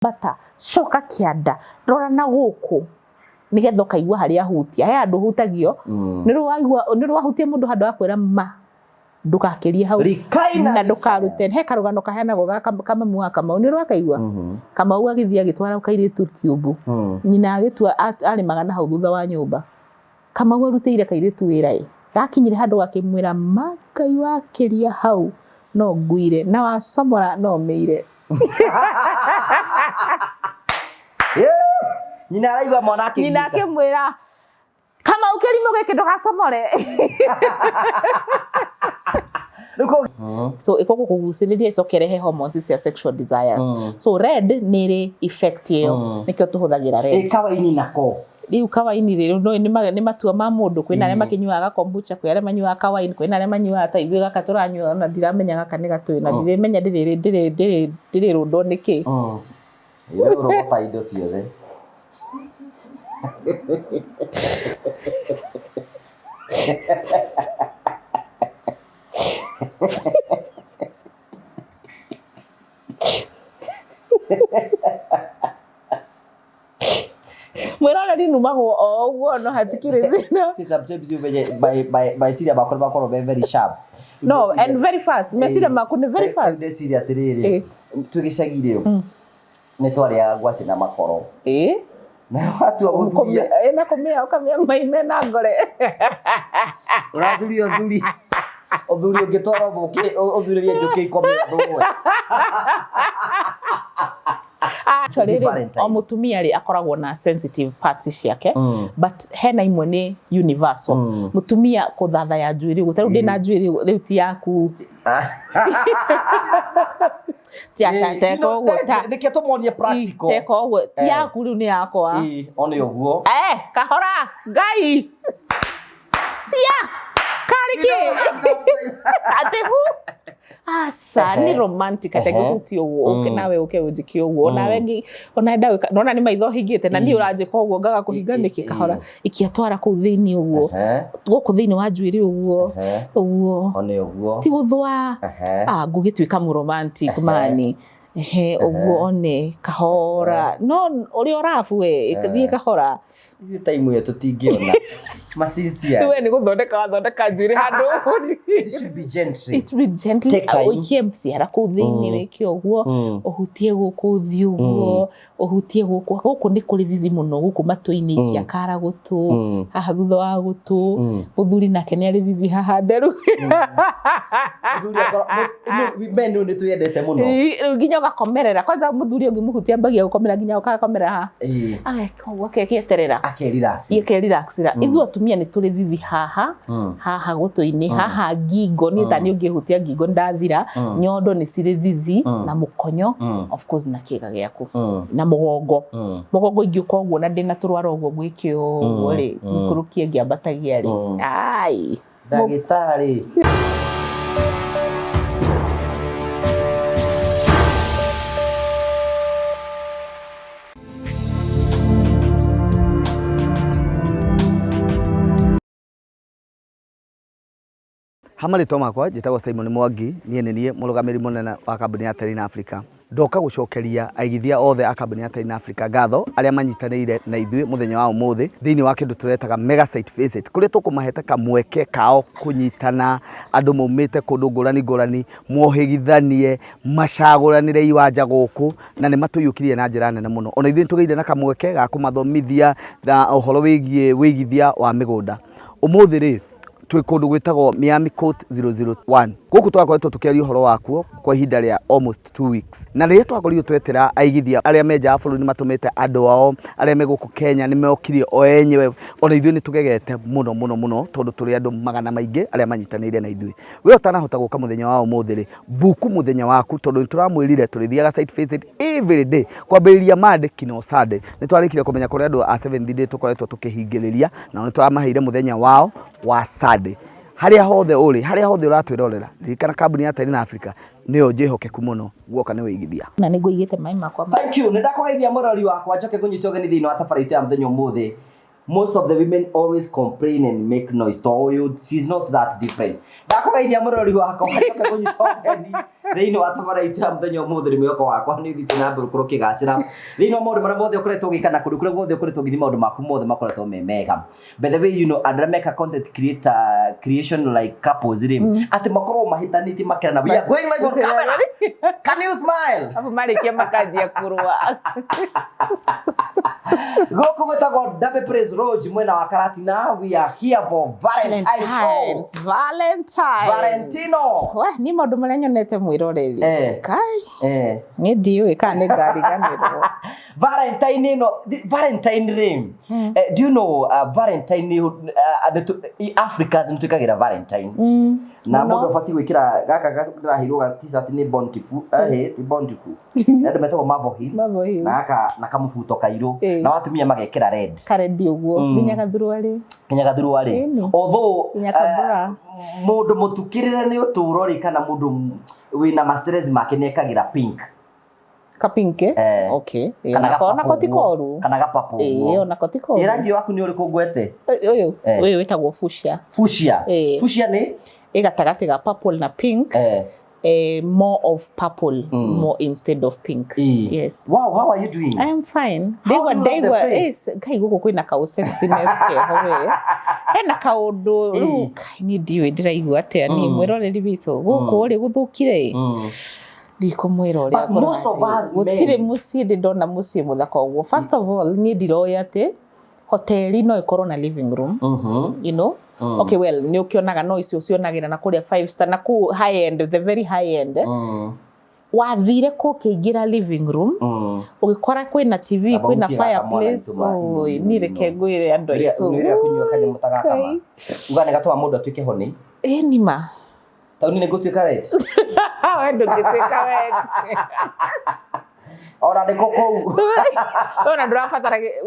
Ambata, coka kĩanda, rora na gũkũ nĩgetha ũkaigua harĩa ahutia. He handũ hutagio, nĩ ũrĩ wahutia mũndũ handũ akwĩra ma ndũgakĩrie hau Rikaina na ndũkarute. He karũgano kaheanagwo ga kamamu wa Kamau, nĩ ũrĩ wakaigua? Kamau agĩthiĩ agĩtwara kairĩtu kĩũmbu, nyina agĩtua arĩmaga na hau thutha wa nyũmba. Kamau arutĩire kairĩtu wĩra ĩ, gakinyire handũ gakĩmwĩra ma Ngai wakĩria hau no nguire na wacomora no mĩire. Nyina araigua mwana akĩgiĩka. Nyina akĩmwĩra Kamau kĩrimũ gĩkĩ ndũgacomore. So ĩkoragwo kũgucĩrĩria ĩcoke ĩrehe hormones cia sexual desires. So red nĩ ĩrĩ effect ĩyo, nĩkĩo tũhũthagĩra red. Ĩ kawaini nako? Rĩu kawaini rĩ, nĩ matua ma mũndũ, kwĩna arĩa makĩnyuaga kombucha, kwĩ arĩa manyuaga kawaini, kwĩna arĩa manyuaga ta ithuĩ gaka tũranyua ona ndiramenya gaka nĩ gatũĩ na ndiramenya ndĩrĩrũndwo nĩkĩ. Rĩu rogota indo ciothe. Mwĩroreri numagwo o ũguo no hatikĩrĩ thĩna. Sometimes umenye meciria makwa nĩ makoragwo me very sharp. No, and very fast. Meciria maku nĩ very fast. Ndeciria atĩrĩrĩ, twĩ gĩcagi rĩ, nĩ twarĩaga ngwacĩ na makoro. Na watua gũthuria. Na kũmĩa ũkamĩa mai mena ngore. Ũrathuria ũthuri. Ũthuri ũngĩtwara ũkĩ ũthurĩrie njũkĩ ikome ũthũe. So rĩrĩ, Valentine. o mũtumia rĩ akoragwo na sensitive parts ciake, but hena imwe nĩ universal. Mũtumia kũthathaya njuĩrĩ ũguo, ta rĩu ndĩna njuĩrĩ ũguo, rĩu ti yaku. Ti teka ũguo ta Nĩkĩo tũmonie practical. Teka ũguo, ti yaku rĩu nĩ yakwa. Ĩĩ, one ũguo. Kahora Ngai. Ya! Karĩ kĩ? Atĩ hu? Aca, nĩ romantic atĩ ngĩhutia ũguo, ũke nawe ũke ũnjĩke ũguo, onawe ngĩ, ona ndagwĩka, nona nĩ maitho hingĩte na niĩ ũranjĩka ũguo ngaga kũhinga nĩkĩ kahora, ikia twara kũu thĩinĩ ũguo, gũkũ thĩinĩ wa njuĩrĩ ũguo, ũguo, One ũguo. ti gũthũa, ah, ngũgĩtuĩka mũ romantic mani. Ehe, ũguo one, kahora, no ũrĩa ũrabu we, thiĩ kahora. Ithuĩ time ĩyo tũtingĩona. Macicia. We nĩ gũthondeka wathondeka njuĩrĩ handũ. It should be gently. It be gently. Take time. Ũikie ciara kũu thĩinĩ wĩke ũguo, ũhutie gũkũ ũthiĩ ũguo, ũhutie gũkũ. Gũkũ nĩ kũrĩ thithi mũno, gũkũ matũ-inĩ ikia kara gũtũ, haha thutha wa gũtũ. Mũthuri nake nĩ arĩ thithi haha nderu. Mũthuri akorwo, men nĩ twĩyendete mũno. Rĩu nginya ũgakomerera. Kwanza mũthuri ũngĩmũhutia ambagia gũkomera nginya ũgakomera haha. Ageka ũguo akegĩeterera. Akerelax. Akerelaxira. Ithuĩ atumia nĩ tũrĩ thithi haha, haha gũtũ-inĩ, haha ngingo, niĩ ta niĩ ũngĩhutia ngingo nĩ ndathira, nyondo nĩ cirĩ thithi, na mũkonyo, of course na kĩga gĩaku, na mũgongo. Mũgongo ingĩũka ũguo na ndĩna tũrwara ũguo ngwĩke ũguo rĩ, ngũrũkie ngĩambatagia rĩ, ai. Ndagĩtarĩ. Ha marĩtwa makwa njĩtagwo Simon Mwangi, niĩ nĩ niĩ mũrũgamĩrĩri mũnene wa kambuni ya Terrain Africa. Ndoka gũcokeria aigithia othe a kambuni ya Terrain Africa ngatho arĩa manyitanĩire na ithuĩ mũthenya wa ũmũthĩ thĩinĩ wa kĩndũ tũretaga mega site visit, kũrĩa tũkũmahete kamweke kao kũnyitana andũ maumĩte kũndũ ngũrani ngũrani, mohĩgithanie, macagũranĩre iwanja gũkũ na nĩ matũiyũkirie na njĩra nene mũno. Ona ithuĩ nĩ tũgĩire na kamweke ga kũmathomithia na ũhoro wĩgiĩ wĩigithia wa mĩgũnda. Ũmũthĩ rĩ, twĩ kũndũ gwĩtagwo Miami Court 001. Gũkũ twakoretwo tũkĩaria ũhoro wakuo kwa ihinda rĩa almost 2 weeks. Na rĩrĩa twakorirwo twetĩra aigithia arĩa me nja wa bũrũri nĩ matũmĩte andũ ao, arĩa me gũkũ Kenya nĩ mokire o enyewe. Ona ithuĩ nĩ tũgegete mũno mũno mũno tondũ tũrĩ andũ magana maingĩ arĩa manyitanĩire na ithuĩ. We ũtanahota gũka mũthenya wa ũmũthĩ rĩ, book mũthenya waku tondũ nĩ tũramwĩrire tũrĩthiaga site visit every day kwambĩrĩria Monday kinya Sunday. Nĩ twarĩkire kũmenya kũrĩ andũ a Seventh Day tũkoretwo tũkĩhingĩrĩria nao nĩ tũramaheire mũthenya wao wa Sunday. Harĩa hothe ũrĩ, harĩa hothe ũratwĩrorera, ririkana kambuni ya Terina Africa nĩyo njĩhokeku mũno guoka nĩ wĩigithia. Na nĩ ngũigĩte maĩ makwa. Thank you. Nĩ ndakũgeithia mũrori wakwa njoke ngũnyite ũgeni thĩinĩ wa tabarĩra itũ ya mũthenya ũmũthĩ. Most of the women always complain and make noise. To ũyũ, she's not that different. Ndakũgeithia mũrori wakwa, njoke kũnyita ũgeni thĩinĩ wa tabara itũ ya mũthenya ũmũthĩ. Nĩ mwĩhoko wakwa nĩ ũthiĩte na mbere ũkorwo ũkĩgacĩra thĩinĩ wa maũndũ marĩa mothe ũkoretwo ũgĩka na kũndũ kũrĩa guothe ũkoretwo ũgĩthiĩ, maũndũ maku mothe makoretwo me mega. By the way, andũ arĩa meka content creator creation like couples rĩ, atĩ makorwo mahĩtanĩtie makerana, "We are going live on camera, can you smile?" Abu marĩkia makanjia kũrũa. Gũkũ gwĩtagwo Derby Praise Lodge mwena wa Karatina. We are here for Valentine show. Valentines, Valentines. Valentino. We, niĩ maũndũ marĩa nyonete, mwĩroreri, kai, niĩ ndiũĩ kana nĩ ngariganĩrwo. Valentine ĩno, Valentine rĩ, do you know Valentine nĩ andũ Africans nĩ twĩkagĩra Valentine na Mũno. mũndũ abatiĩ gwĩkĩra gaka ndĩraheirwo ga t-shirt nĩ Bountiful, ti Bountiful, na andũ metagwo Marvel Hills. Marvel Hills. Na gaka na kamũbuto kairũ, na atumia magekĩra red. Karendi ũguo, nginya gathuruarĩ. Nginya gathuruarĩ. Ĩni. Although Nginya kabra. Mũndũ mũtukĩrĩre nĩ ũtũũro rĩ, kana mũndũ wĩna ma stress make, nĩ ekagĩra pink. Kapink. Eh. Okay. Kana Onako ti gapapũ ũguo. koru. Kana gapapũ Ĩĩ, ũguo. onako ti koru. Ĩ, rangi waku nĩ ũrĩkũ ngwete? Ũyũ ũyũ wĩtagwo fuchsia. Fuchsia. Ĩĩ. Fuchsia nĩ Ĩ gatagatĩ ga purple na pink. More of purple, more instead of pink. Yes. Wow, how are you doing? I am fine. How Ndaigua do you love the ndaigua place? Ngai, gũkũ kwĩna kaũ sexiness keho we. Hena kaũndũ rĩu, Ngai, niĩ ndiũĩ ndĩraigua atĩa niĩ, mwĩroreri witũ. Gũkũ rĩ gũthũkire ĩ. Ndikũmwĩra ũrĩa But most of kũrathiĩ. us Gũtirĩ men- mũciĩ ndĩ ndona mũciĩ mũthaka ũguo. First of all, niĩ ndiroĩ atĩ hoteli no ĩkorwo na living room. Okay, well, nĩ ũkĩonaga, no icio ũcionagĩra na kũrĩa five star na kũu high end, the very high end. Wathire kũ ũkĩingĩra living room, ũgĩkora kwĩna TV, Amba kwĩna gũtiga kamwana fireplace. aitũ Oi, niĩ reke ngwĩre andũ aitũ. Nĩ rĩrĩa kũnyua kanyamũ ta gaka ma. Ngai. Uga nĩ gatũma mũndũ atuĩke honi. Ĩ, nima. Taũni nĩ ngũtuĩka wet. We ndũngĩtuĩka wet. Ona nĩ kũu. Ona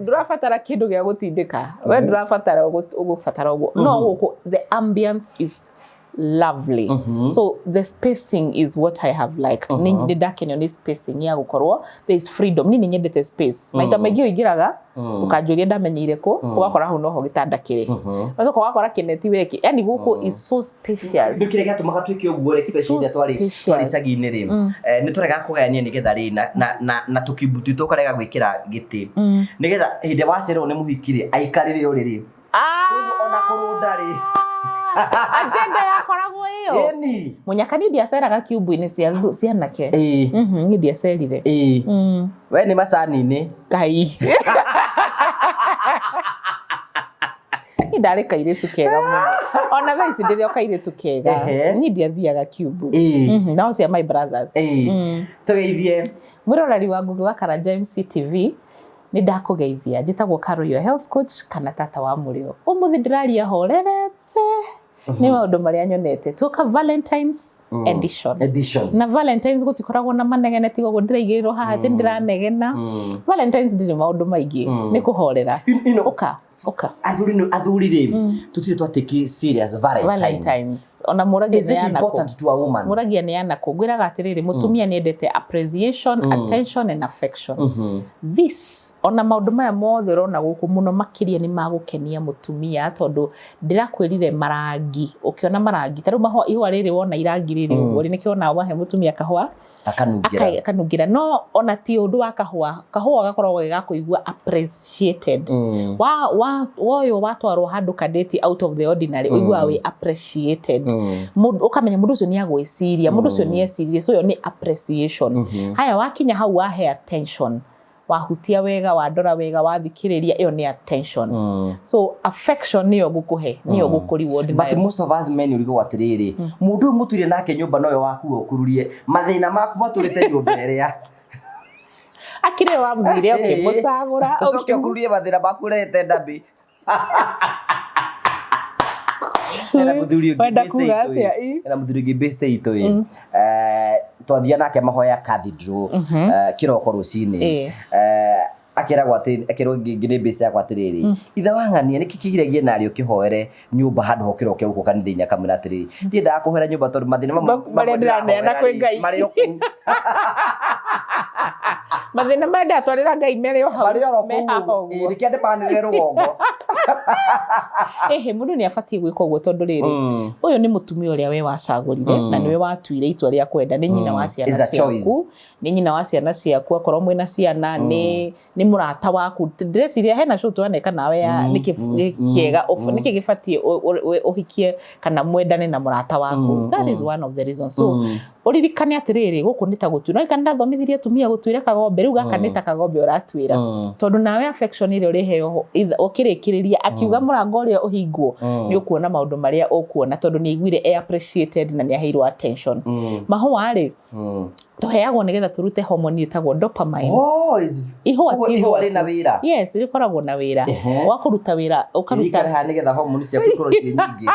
ndũrabatara kĩndũ gĩa gũtindĩka. We ndũrabatara ũgũbatara ũguo. No gũkũ the ambience is lovely. So the spacing is what I have liked. Nĩ ndakenio nĩ spacing ya gũkorwo there is freedom. Niĩ nĩ nyendete space. Maita maingĩ ũingĩraga ũkanjũria ndamenyeire kũ, ũgakora hau noho gĩtanda kĩrĩ. Ũgacoka ũgakora kĩneti weki. Yani gũkũ is so spacious. Nĩ kĩrĩa gĩatũmaga tuĩke ũguo rĩ, especially So rĩrĩa twarĩ spacious. twarĩ icagi-inĩ rĩ, nĩ tũregaga kũgayania nĩgetha rĩ na tũkiumbu twitũ ũkarega gwĩkĩra gĩtĩ nĩgetha hĩndĩ ĩrĩa wacererwo nĩ mũhiki rĩ, aikarĩre ũrĩrĩ. Koguo ona kũrũnda rĩ, Agenda yakoragwo ĩyo. Ĩni. Mũnyaka, niĩ ndiaceraga kiumbu-inĩ cia anake. Niĩ ndiacerire. We nĩ macani-inĩ. Ngai, niĩ ndarĩ kairĩtu kega mũno, ona thaa ici ndĩrĩ o kairĩtu kega. Niĩ ndiathiaga kiumbu. No cia my brothers. Tũgeithie. Mwĩroreri wa Ngugi wa Karanja MCTV, nĩ ndakũgeithia. Njĩtagwo Carol, your health coach, kana tata wa mũrĩo. Ũmũthĩ ndĩraria horerete nĩ maũndũ marĩa nyonete tuoka Valentines edition. Edition. Na Valentines gũtikoragwo na manegene, tiga ũguo ndĩraigĩrĩrwo haha atĩ ndĩranegena. Valentines ndĩrĩ maũndũ maingĩ, nĩ kũhorera. Ũka ũka. Athuri rĩ, tũtirĩ twatĩki serious Valentine. Valentines ona mũragia Is it nĩ yanakũ. important to a woman? Mũragia nĩ yanakũ. Ngwĩraga atĩrĩrĩ, mũtumia nĩ endete appreciation, attention and affection. This, ona maũndũ maya mothe ũrona gũkũ, mũno makĩria nĩ magũkenia mũtumia, tondũ ndĩrakwĩrire marangi, ũkĩona marangi ta rĩu mahũa, ihũa rĩrĩ wona irangi rĩrĩ ũguo rĩ, nĩkĩo ona wahe mũtumia kahũa Akanungĩra. Akanungĩra. No ona ti ũndũ wa kahũa, kahũa gakoragwo ge ga kũigua appreciated. Wa wa woywo watwarwo handũ kadeti out of the ordinary, ũiguaga wĩ appreciated. Mũndũ ũkamenya mũndũ ũcio nĩ agwĩciria, mũndũ ũcio nĩ eciririe, so ĩyo nĩ appreciation. Haya, wakinya hau, wahe attention, wahutia wega, wandora wega, wathikĩrĩria, ĩyo nĩ attention. So affection nĩyo ngũkũhe, nĩyo ngũkũ reward But nayo. most of us men, ũrigwo atĩrĩrĩ, mũndũ ũyũ mũtũire nake nyũmba nowe wakuo ũkururie mathĩna maku matũrĩte nyũmba ĩrĩa. Akĩrĩ wamuthire ũkĩmũcagũra. Ũcoke ũkururie mathĩna maku ũrehete ndambi. Hena mũthuri ũngĩ Wenda best kuga itũ atĩa, ĩ. ĩ? Hena mũthuri ũngĩ best itũ ĩ. Twathiaga nake mahoya cathedral kĩroko rũcinĩ. Akeragwo atĩ, akerwo ngĩ nĩ best yakwa atĩrĩrĩ, ithe wa ng'ania, nĩkĩ kĩgiragie narĩ ũkĩhoere nyũmba handũ ho kĩroke gũkũ kanitha-inĩ? Akamwĩra atĩrĩrĩ, ndiendaga kũhoera nyũmba tondũ mathĩna mamwe Marĩa ndĩraneana kwĩ Ngai. marĩ o kũu. Mathĩna marĩa ndatwarĩra Ngai merĩ o hau. Marĩ oro Me haha kũu. ũguo. Ĩ, reke ndĩmanĩrĩre rũgongo. Ĩhĩ, mũndũ nĩ abatiĩ gwĩka ũguo tondũ rĩrĩ, ũyũ nĩ mũtumia ũrĩa we wacagũrire na nĩwe watuire itua rĩa kwenda, nĩ nyina wa ciana It's a choice. ciaku, nĩ nyina wa ciana ciaku, akorwo mwĩna ciana, nĩ mũrata waku. Ndĩreciria hena show twaneka nawe ya nĩkĩ kĩega, nĩkĩ gĩbatiĩ ũhikie kana mwendane na mũrata waku. That is one of the reasons. So ũririkane atĩrĩrĩ, gũkũ nĩ ta gũtuĩra, no ndathomithirie atumia gũtuĩra kagombe, rĩu gaka nĩ ta kagombe ũratuĩra, tondũ nawe affection ĩrĩa ũrĩheo ũkĩrĩkĩrĩria akiuga mũrango ũrĩa ũhingwo, nĩ ũkuona maũndũ marĩa ũkuona, tondũ nĩ aiguire e appreciated na nĩ aheirwo attention. Mahũa rĩ, tũheagwo nĩgetha tũrute hormone ĩtagwo dopamine. Oh, Ihũa koguo ti ihũa ihũa rĩna tu. wĩra. Yes, rĩkoragwo na wĩra wa kũruta wĩra, ũkaruta Ririkane haha nĩgetha hormone ciaku ikorwo ciĩ nyingĩ.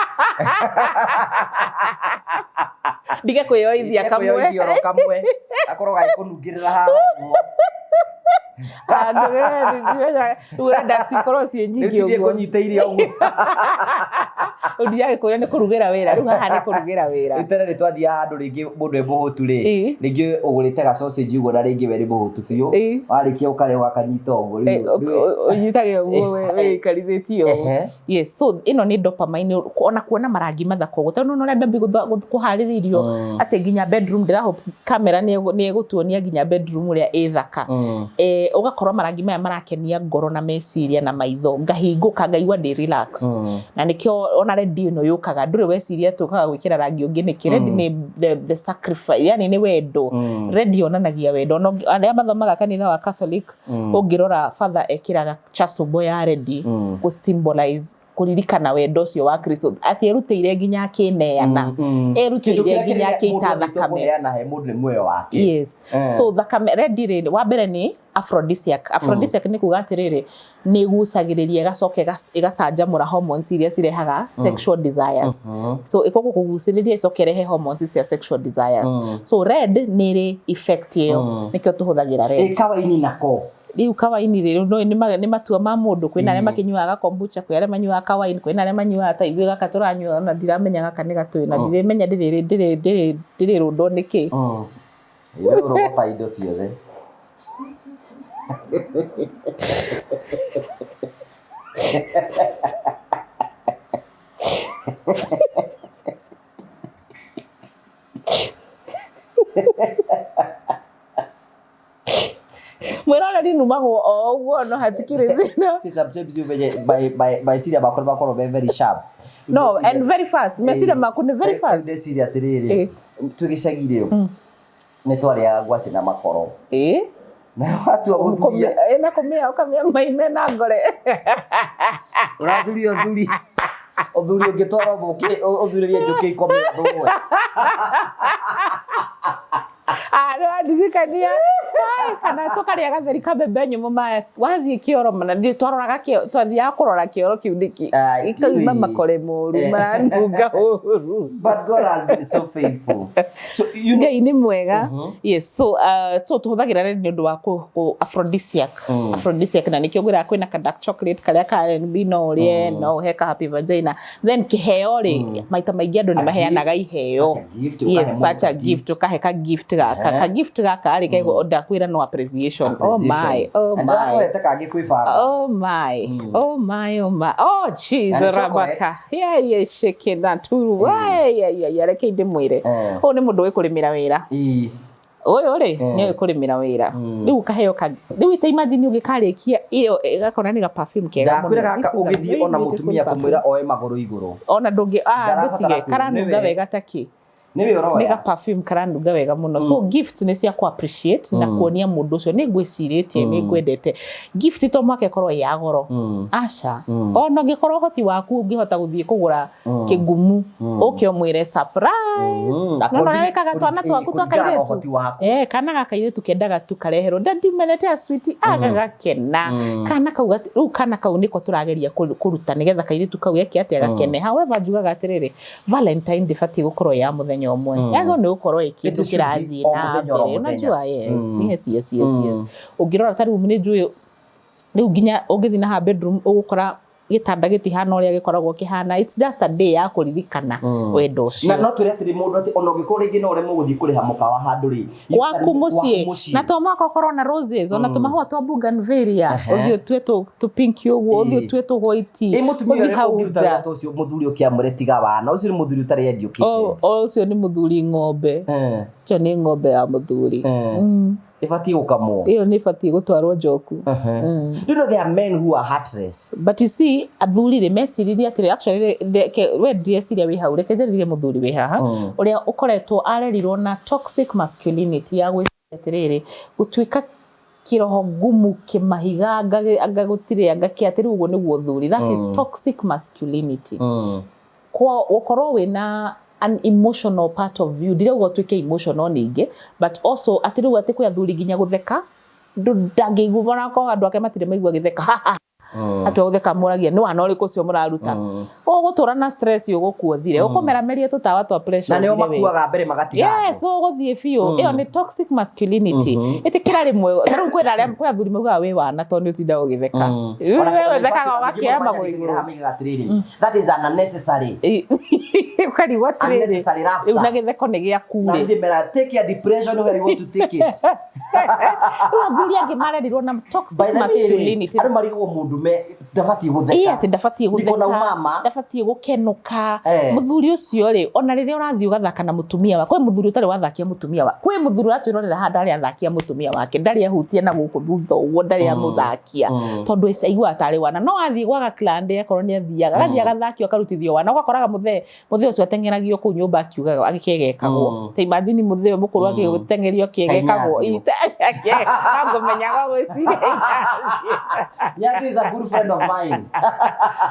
Ndige kwĩyoithia kamwe. Kwĩyoithia oro kamwe. Gakorwo gagĩkũnungĩrĩra haha ũguo. Rĩu ũrenda cikorwo ciĩ Rĩu nyingĩ ti niĩ ũguo. ngũnyitĩire ũguo. Rĩu ndiragĩkwĩra nĩ kũrugĩra wĩra, rĩu haha nĩ kũrugĩra wĩra. Rĩu tene nĩ twathiaga handũ rĩngĩ mũndũ e mũhũtu rĩ, rĩngĩ ũgũrĩte ga sausage ũguo na rĩngĩ we nĩ mũhũtu biũ. Warĩkia ũkarĩa ũgakanyita ũguo. Ũnyitage ũguo wĩikarithĩtie ũguo. Yes, so ĩno nĩ dopamine, ona kuona marangi mathaka ũguo, tondũ nĩ ũrĩa baby kũharĩrĩirio atĩ nginya bedroom, ndĩrahope kamera nĩ ĩgũtuonia nginya bedroom ũrĩa ĩ thaka. Ũgakorwo marangi maya marakenia ngoro na meciria na maitho, ngahingũka ngaigua ndĩ relaxed. Na nĩkĩo ona red ĩno yũkaga, ndũrĩ weciria atĩ ũkaga gwĩkĩra rangi ũngĩ nĩkĩ. Red nĩ the sacrifice, yani nĩ wendo. Red yonanagia wendo. Ona arĩa mathomaga kanitha wa Catholic, ũngĩrora father ekĩraga chasuble ya red gũ symbolize kũririkana wendo ũcio wa Kristo, atĩ erutĩire nginya akĩneana, erutĩire nginya akĩita thakame. Kũheana he mũndũ nĩ muoyo wake. Yes. So thakame red rĩ, wa mbere nĩ aphrodisiac. Aphrodisiac nĩ kuga atĩrĩrĩ, nĩ ĩgucagĩrĩria ĩgacoka ĩgacanjamũra hormones iria cirehaga sexual desires. So ĩkoguo kũgucĩrĩria ĩcoke ĩrehe hormones cia sexual desires. So red nĩ ĩrĩ effect ĩyo, nĩkĩo tũhũthagĩra red. Ĩ kawaini nako? Rĩu kawaini rĩ, no nĩ matua ma mũndũ. Kwĩna arĩa makĩnyuaga kombucha, kwĩ arĩa manyuaga kawaini, kwĩna arĩa manyuaga ta ithuĩ gaka tũranyua, ona ndiramenya gaka nĩ gatũĩ, na ndiramenya ndĩrĩrũndwo nĩkĩ. Ĩ, we ũrogota indo ciothe. Mwĩroreri numagwo o ũguo, no hatikĩrĩ thĩna. Sometimes umenye meciria makwa nĩmakorwo me very sharp. No, and very fast. Meciria maku nĩ very fast. Ndeciria atĩrĩrĩ, twĩ gĩcagi rĩ, nĩ twarĩaga ngwacĩ na makoro. Na watua gũthuria. Na kũmĩa ũkamĩa mai mena ngore. Ũrathuria ũthuri. Ũthuri ũngĩtwara ũkĩ ũthurĩrie njũkĩ ikome thũgwe. Ah, nĩ wandirikania. Ai, kana tũkarĩa gatheri ka mbembe nyũmũ maya, wathiĩ kĩoro mana twaroraga twathiaga kũrora kĩoro kĩu nĩkĩ. Ai, Ikauma tiwi. makore moru maranunga ũru. But God has been so faithful. So you know, Ngai nĩ mwega. Yes, so so tũhũthagĩra red nĩ ũndũ wa kũ aphrodisiac. Aphrodisiac, na nĩkĩo ngwĩraga kwĩna ka dark chocolate karĩa ka R&B, no ũrĩe, no ũhe ka happy vagina. Then kĩheo rĩ, maita maingĩ andũ nĩ A maheanaga gift, iheo. such a gift, ũkahe Yes, mũndũ such a ka gift, ũkahe ka gift gaka. Ka gift gaka rĩ, kaigua ndakwĩra no appreciation. Oh my, oh And my. ndĩrakũhete kangĩ kwĩ baba. Oh my, oh my, oh my. Oh, jeez, Na nĩ chocolate. Rabaka. Yeah, yeah, shaking that too. Why, yeah, yeah, yeah, reke ndĩmwĩre. Ũyũ nĩ mũndũ wĩ kũrĩmĩra wĩra. Ũyũ rĩ, nĩ ũĩ kũrĩmĩra wĩra. Rĩu ũkaheo ka, rĩu ta imagine ũgĩkarĩkia ĩyo ĩgakora nĩ ga perfume kega mũno. Ndakwĩra gaka This is a ũgĩthiĩ very ona beautiful mũtumia perfume. kũmwĩra oe magũrũ igũrũ. Ona ndũngĩ, ah, Ndarabatara ndũtige, kwĩrwo, karanunga nĩwe. wega ta kĩ. Nĩwe Nĩ ũroya. ga perfume karanunga wega mũno. So gifts nĩ cia ku appreciate na kuonia mũndũ ũcio nĩ ngwĩcirĩtie, nĩ ngwendete. Gift to mũhaka ĩkorwo ĩ ya goro, aca. Ona ũngĩkorwo ũhoti waku ũngĩhota gũthiĩ kũgũra kĩngumu, ũke ũmwĩre surprise. Na No ũrĩa wĩkaga twana twaku twa kũringana na kairĩtu. ũhoti waku. Kana ga kairĩtu kendaga tu kareherwo, daddy meletea sweet, agagakena. Kana kau rĩu kana kau nĩko tũrageria kũruta nĩgetha kairĩtu kau geke atĩa, gakene. However, njugaga atĩrĩrĩ, Valentine ndĩbatiĩ gũkorwo ya mũthenya ũmwe, yagĩrĩirwo nĩ gũkorwo ĩ kĩndũ It should be kĩrathiĩ o na mũthenya oro mbere. mũthenya. Unajua, yes, yes, yes, yes, yes. Ũngĩrora ta rĩu nĩ njũĩ rĩu nginya ũngĩthiĩ na haha bedroom ũgũkora Gĩtanda gĩtihana ũrĩa gĩkoragwo kĩhana. It's just a day ya kũririkana wendo Na ũcio. No twĩre atĩrĩ, mũndũ atĩ ona ũngĩkorwo rĩngĩ no ũremwo gũthiĩ kũrĩha mũkawa handũ rĩ, gwaku mũciĩ mũciĩ. Na to mwaka ũkorwo na roses, ona tũmahũa twa bougainvillea, ũthiĩ ũtue tũ pink ũguo, ũthiĩ ũtue tũ white. Ĩ mũtumia Ũthiĩ ũrĩa hau ũngĩruta nja. wĩra ta ũcio, mũthuri ũkĩamũre tiga wana ũcio, nĩ mũthuri ũtarĩ educated. O ũcio nĩ mũthuri ng'ombe. Ũcio nĩ ng'ombe ya mũthuri. Ĩbatiĩ gũkamwo. Ĩyo nĩ ĩbatiĩ gũtwarwo njoku. Do you know there are men who are heartless? But you see, athuri rĩ, meciririe atĩrĩ, actually we ndieciria wĩ hau, reke njarĩrie mũthuri wĩ haha ũrĩa ũkoretwo arerirwo na toxic masculinity ya gwĩciria atĩrĩrĩ, gũtuĩka kĩroho ngumu kĩmahiga, anga gũtirĩ anga kĩ, atĩ rĩu ũguo nĩguo thuri. That is toxic masculinity. Kwa gũkorwo wĩna an emotional part of you, ndirauga ũtuĩke emotional ningĩ, but also atĩ rĩu atĩ kwĩ athuri nginya gũtheka ndangĩigua, onakorwo andũ ake matirĩ maigua agĩtheka. Atua gũtheka mũragia nĩ wana ũrĩkũ ũcio mũraruta. Ũgũtũra na stress, ũgũkua ũthire, ũkũmerameria tũtawa twa pressure Na nĩo ũthire we. makuaga mbere magatiga Yes, andũ. ũgũthiĩ biũ. Ĩyo nĩ toxic masculinity. Ĩtĩkĩra rĩmwe, ta rĩu kwĩna arĩa, kwĩ athuri maugaga wĩ wana tondũ nĩ ũtindaga ũgĩtheka. We ũthekaga ũgakĩoya magũrũ igũrũ. Moigaga atĩrĩrĩ, that is an unnecessary Ũkarigwo atĩrĩrĩ, unnecessary laughter. Rĩu na gĩtheko nĩ gĩaku Na rĩ? ndĩ mera, take your depression where you want to take it. Rĩu athuri angĩ marerirwo na toxic By the way, masculinity. andũ marigagwo mũndũme ndabatiĩ Ĩ gũtheka. atĩ ndabatiĩ Niko na gũtheka, umama. ndabatiĩ gũkenũka. Eh. Mũthuri ũcio rĩ, ona rĩrĩa ũrathiĩ ũgathaka na mũtumia wa, kwĩ mũthuri ũtarĩ wathakia mũtumia wa, kwĩ mũthuri ũratwĩrorera haha ndarĩ athakia mũtumia wake, ndarĩ ahutia na gũkũ thutha ũguo, ndarĩ amũthakia, tondũ aiguaga tarĩ wana. No athiĩ gwaga klande, akorwo nĩ athiaga, agathiĩ agathakio, akarutithio wana, ũgakoraga mũthee mũthee ũcio ateng'eragio kũu nyũmba akiugaga agĩkĩegekagwo. Ta imagine mũthee ũyũ mũkũrũ agĩteng'erio akĩegekagwo. Kainyathio. Ngũmenyaga gwĩciria. Nyathio is a good friend of mine.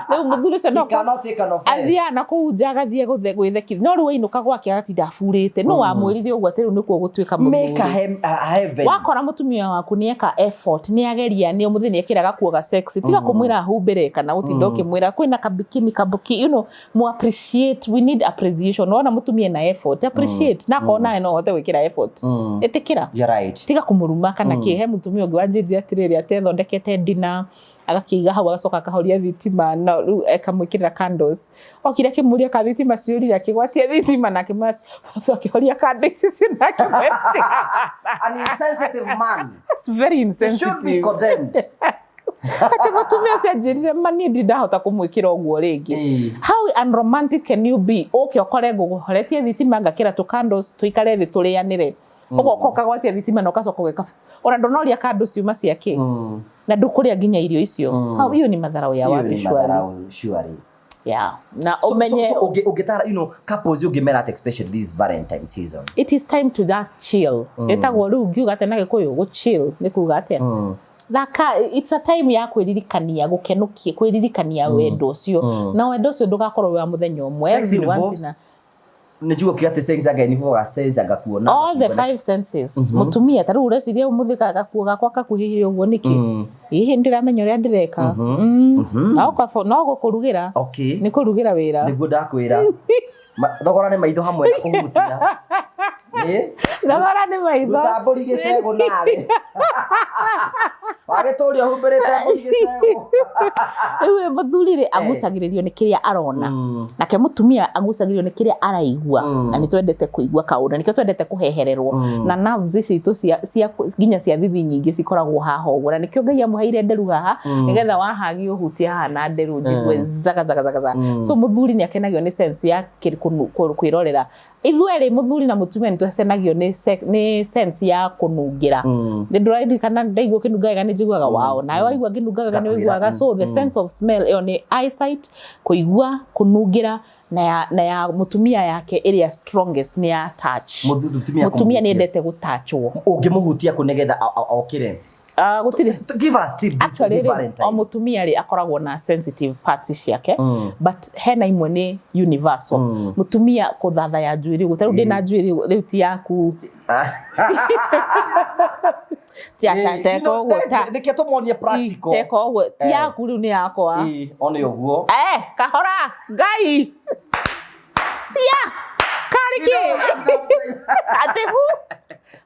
Rĩu mũthuri ũcio He no cannot take an offense. Athiaga na kũu nja, agathiĩ gwĩthekithia, no rĩu ainũka gwake agatinda aburĩte. No wamwĩrire ũguo atĩ rĩu nĩkuo gũtuĩka Make a, mũthuri. a heaven. Wakora mũtumia waku nĩ eka effort, nĩ ageria, nĩ ũmũthĩ nĩ ekĩra gakuo ga sexy, tiga kũmwĩra ahumbĩre kana gũtinda ũkĩmwĩra kwĩna kabikini kabuki, mu appreciate. We need appreciation. Wona mũtumia na effort, appreciate. Na akorwo nawe no ũhote gwĩkĩra effort, ĩtĩkĩra. You're right. Tiga kũmũruma kana kĩ. He mũtumia ũngĩ wanjĩrire atĩrĩrĩ, atĩ athondekete dinner, agakĩiga hau, agacoka akahoria thitima, na rĩu akamwĩkĩrĩra candles. Okire akĩmũria ka thitima ciũrire, akĩgwatia thitima na akĩhoria candles icio na akĩmwĩra. An insensitive man. That's very He should be insensitive. condemned. Atĩ mũtumia ũcio anjĩrire, ma niĩ ndindahota kũmwĩkĩra ũguo rĩngĩ. How unromantic can you be? Ũke ũkore ngũhoretie thitima, ngakĩra tũ candles, tũikare thĩ tũrĩanĩre, ũgoka ũkagwatia thitima na ũgacoka ũgeka ona ndũnoria kando ciuma cia kĩ na ndũkũrĩa nginya irio icio. Hau hiyo ni madharau ya Hiyo wapi ni shwari? madharau, surely. Yeah, na So, ũmenye so ũngĩtara, couples ũngĩmera atĩ, especially this Valentine season. It is time to just chill. Ĩtagwo rĩu ngiuga atĩa na Gĩkũyũ? Gũ chill nĩ kuga atĩa? Thaka, it's a time ya kwĩririkania gũkenũkia, kwĩririkania wendo ũcio, na wendo ũcio ndũgakorwo wĩ wa mũthenya ũmwe. Sex Every once involves in a Nĩ kiugo kĩa atĩ sex anga involve sense anga kuona. All the five senses. Mũtumia ta rĩu ũreciria ũmũthĩ gakuo gakwa kakuhĩhĩre ũguo nĩkĩ? Hihi ndĩramenya ũrĩa ndĩreka. No gũkũrugĩra. Nĩ kũrugĩra wĩra. Nĩguo ndakwĩra. Thogora nĩ maitho hamwe na kũhutia. Ĩ? Thogora nĩ maitho. Ruta mbũri gĩcegũ nawe. Wagĩtũria humbĩrĩte mbũri gĩcegũ. Rĩu ĩ mũthuri rĩ, agucagĩrĩrio nĩ kĩrĩa arona, nake mũtumia agucagĩrĩrio nĩ kĩrĩa araigua. Na nĩ twendete kũigua kaũndũ, nĩkĩo twendete kũhehererwo na nerves citũ cia nginya cia thithi nyingĩ cikoragwo haha ũguo, na nĩkĩo Ngai amũheire nderu haha, nĩgetha wahagi ũhutie haha na nderu njigue zaga zaga zaga zaga. So mũthuri nĩ akenagio nĩ sense ya kwĩrorera. Ithuerĩ, mũthuri na mũtumia, nĩ tũcenagio nĩ sense ya kũnungĩra. Nĩ ndũraririkana ndaigua ũkĩnunga wega nĩ njiguaga wao, nawe waigua ngĩnunga wega nĩ Ngakwĩra, ũiguaga. So the sense of smell, ĩyo nĩ eyesight, kũigua, kũnungĩra, na ya mũtumia yake ĩrĩa strongest nĩ ya touch. Mũtumia Mũtumia nĩ kũmũhutia. endete gũtachwo. Ũngĩmũhutia kũ nĩgetha okĩre? Ah, gũtirĩ. Give us tip this Actually this rĩ, o Valentine. mũtumia rĩ akoragwo na sensitive parts ciake, but hena imwe nĩ universal. Mũtumia kũthathaya njuĩrĩ ũguo, ta rĩu ndĩna njuĩrĩ rĩu ti yaku, ti teka ũguo ta Nĩkĩo tũmonie practical. Teka ũguo, ti yaku, rĩu nĩ yakwa. Ĩ, one ũguo. Eh, kahora ngai ya karĩ kĩ atĩ hu.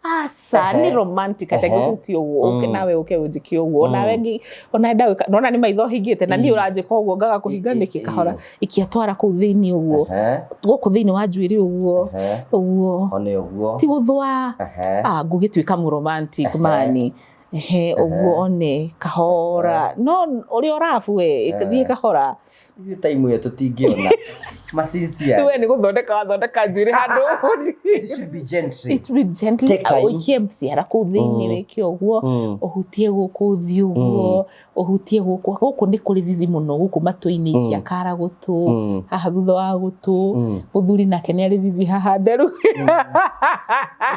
Aca nĩ romantic atĩ ngĩhutia ũguo, ũke nawe ũke ũnjĩke ũguo, onawe ona ndagwĩka nona nĩ maitho hingĩte na niĩ ũranjĩka ũguo ngaga kũhinga nĩkĩ, kahora ikia twara kũu thĩinĩ ũguo, gũkũ thĩinĩ wa njuĩrĩ ũguo ũguo, One ũguo. Ti gũthũa. Ah, ngũgĩtuĩka mũromantic mani. Ehe, ũguo one kahora, no ũrĩa ũrabu we thiĩ kahora. Ithuĩ time ĩyo tũtingĩona. Macicia. We nĩ gũthondeka wathondeka njuĩrĩ handũ. It should be gently. It be gently. Take time. Ũikie ciara kũu thĩinĩ, wĩke ũguo, ũhutie gũkũ ũthiũ ũguo, ũhutie gũkũ gũkũ nĩ kũrĩ thithi mũno gũkũ matũ-inĩ, ikia kara gũtũ, haha thutha wa gũtũ. Mũthuri nake nĩ arĩ thithi haha nderu.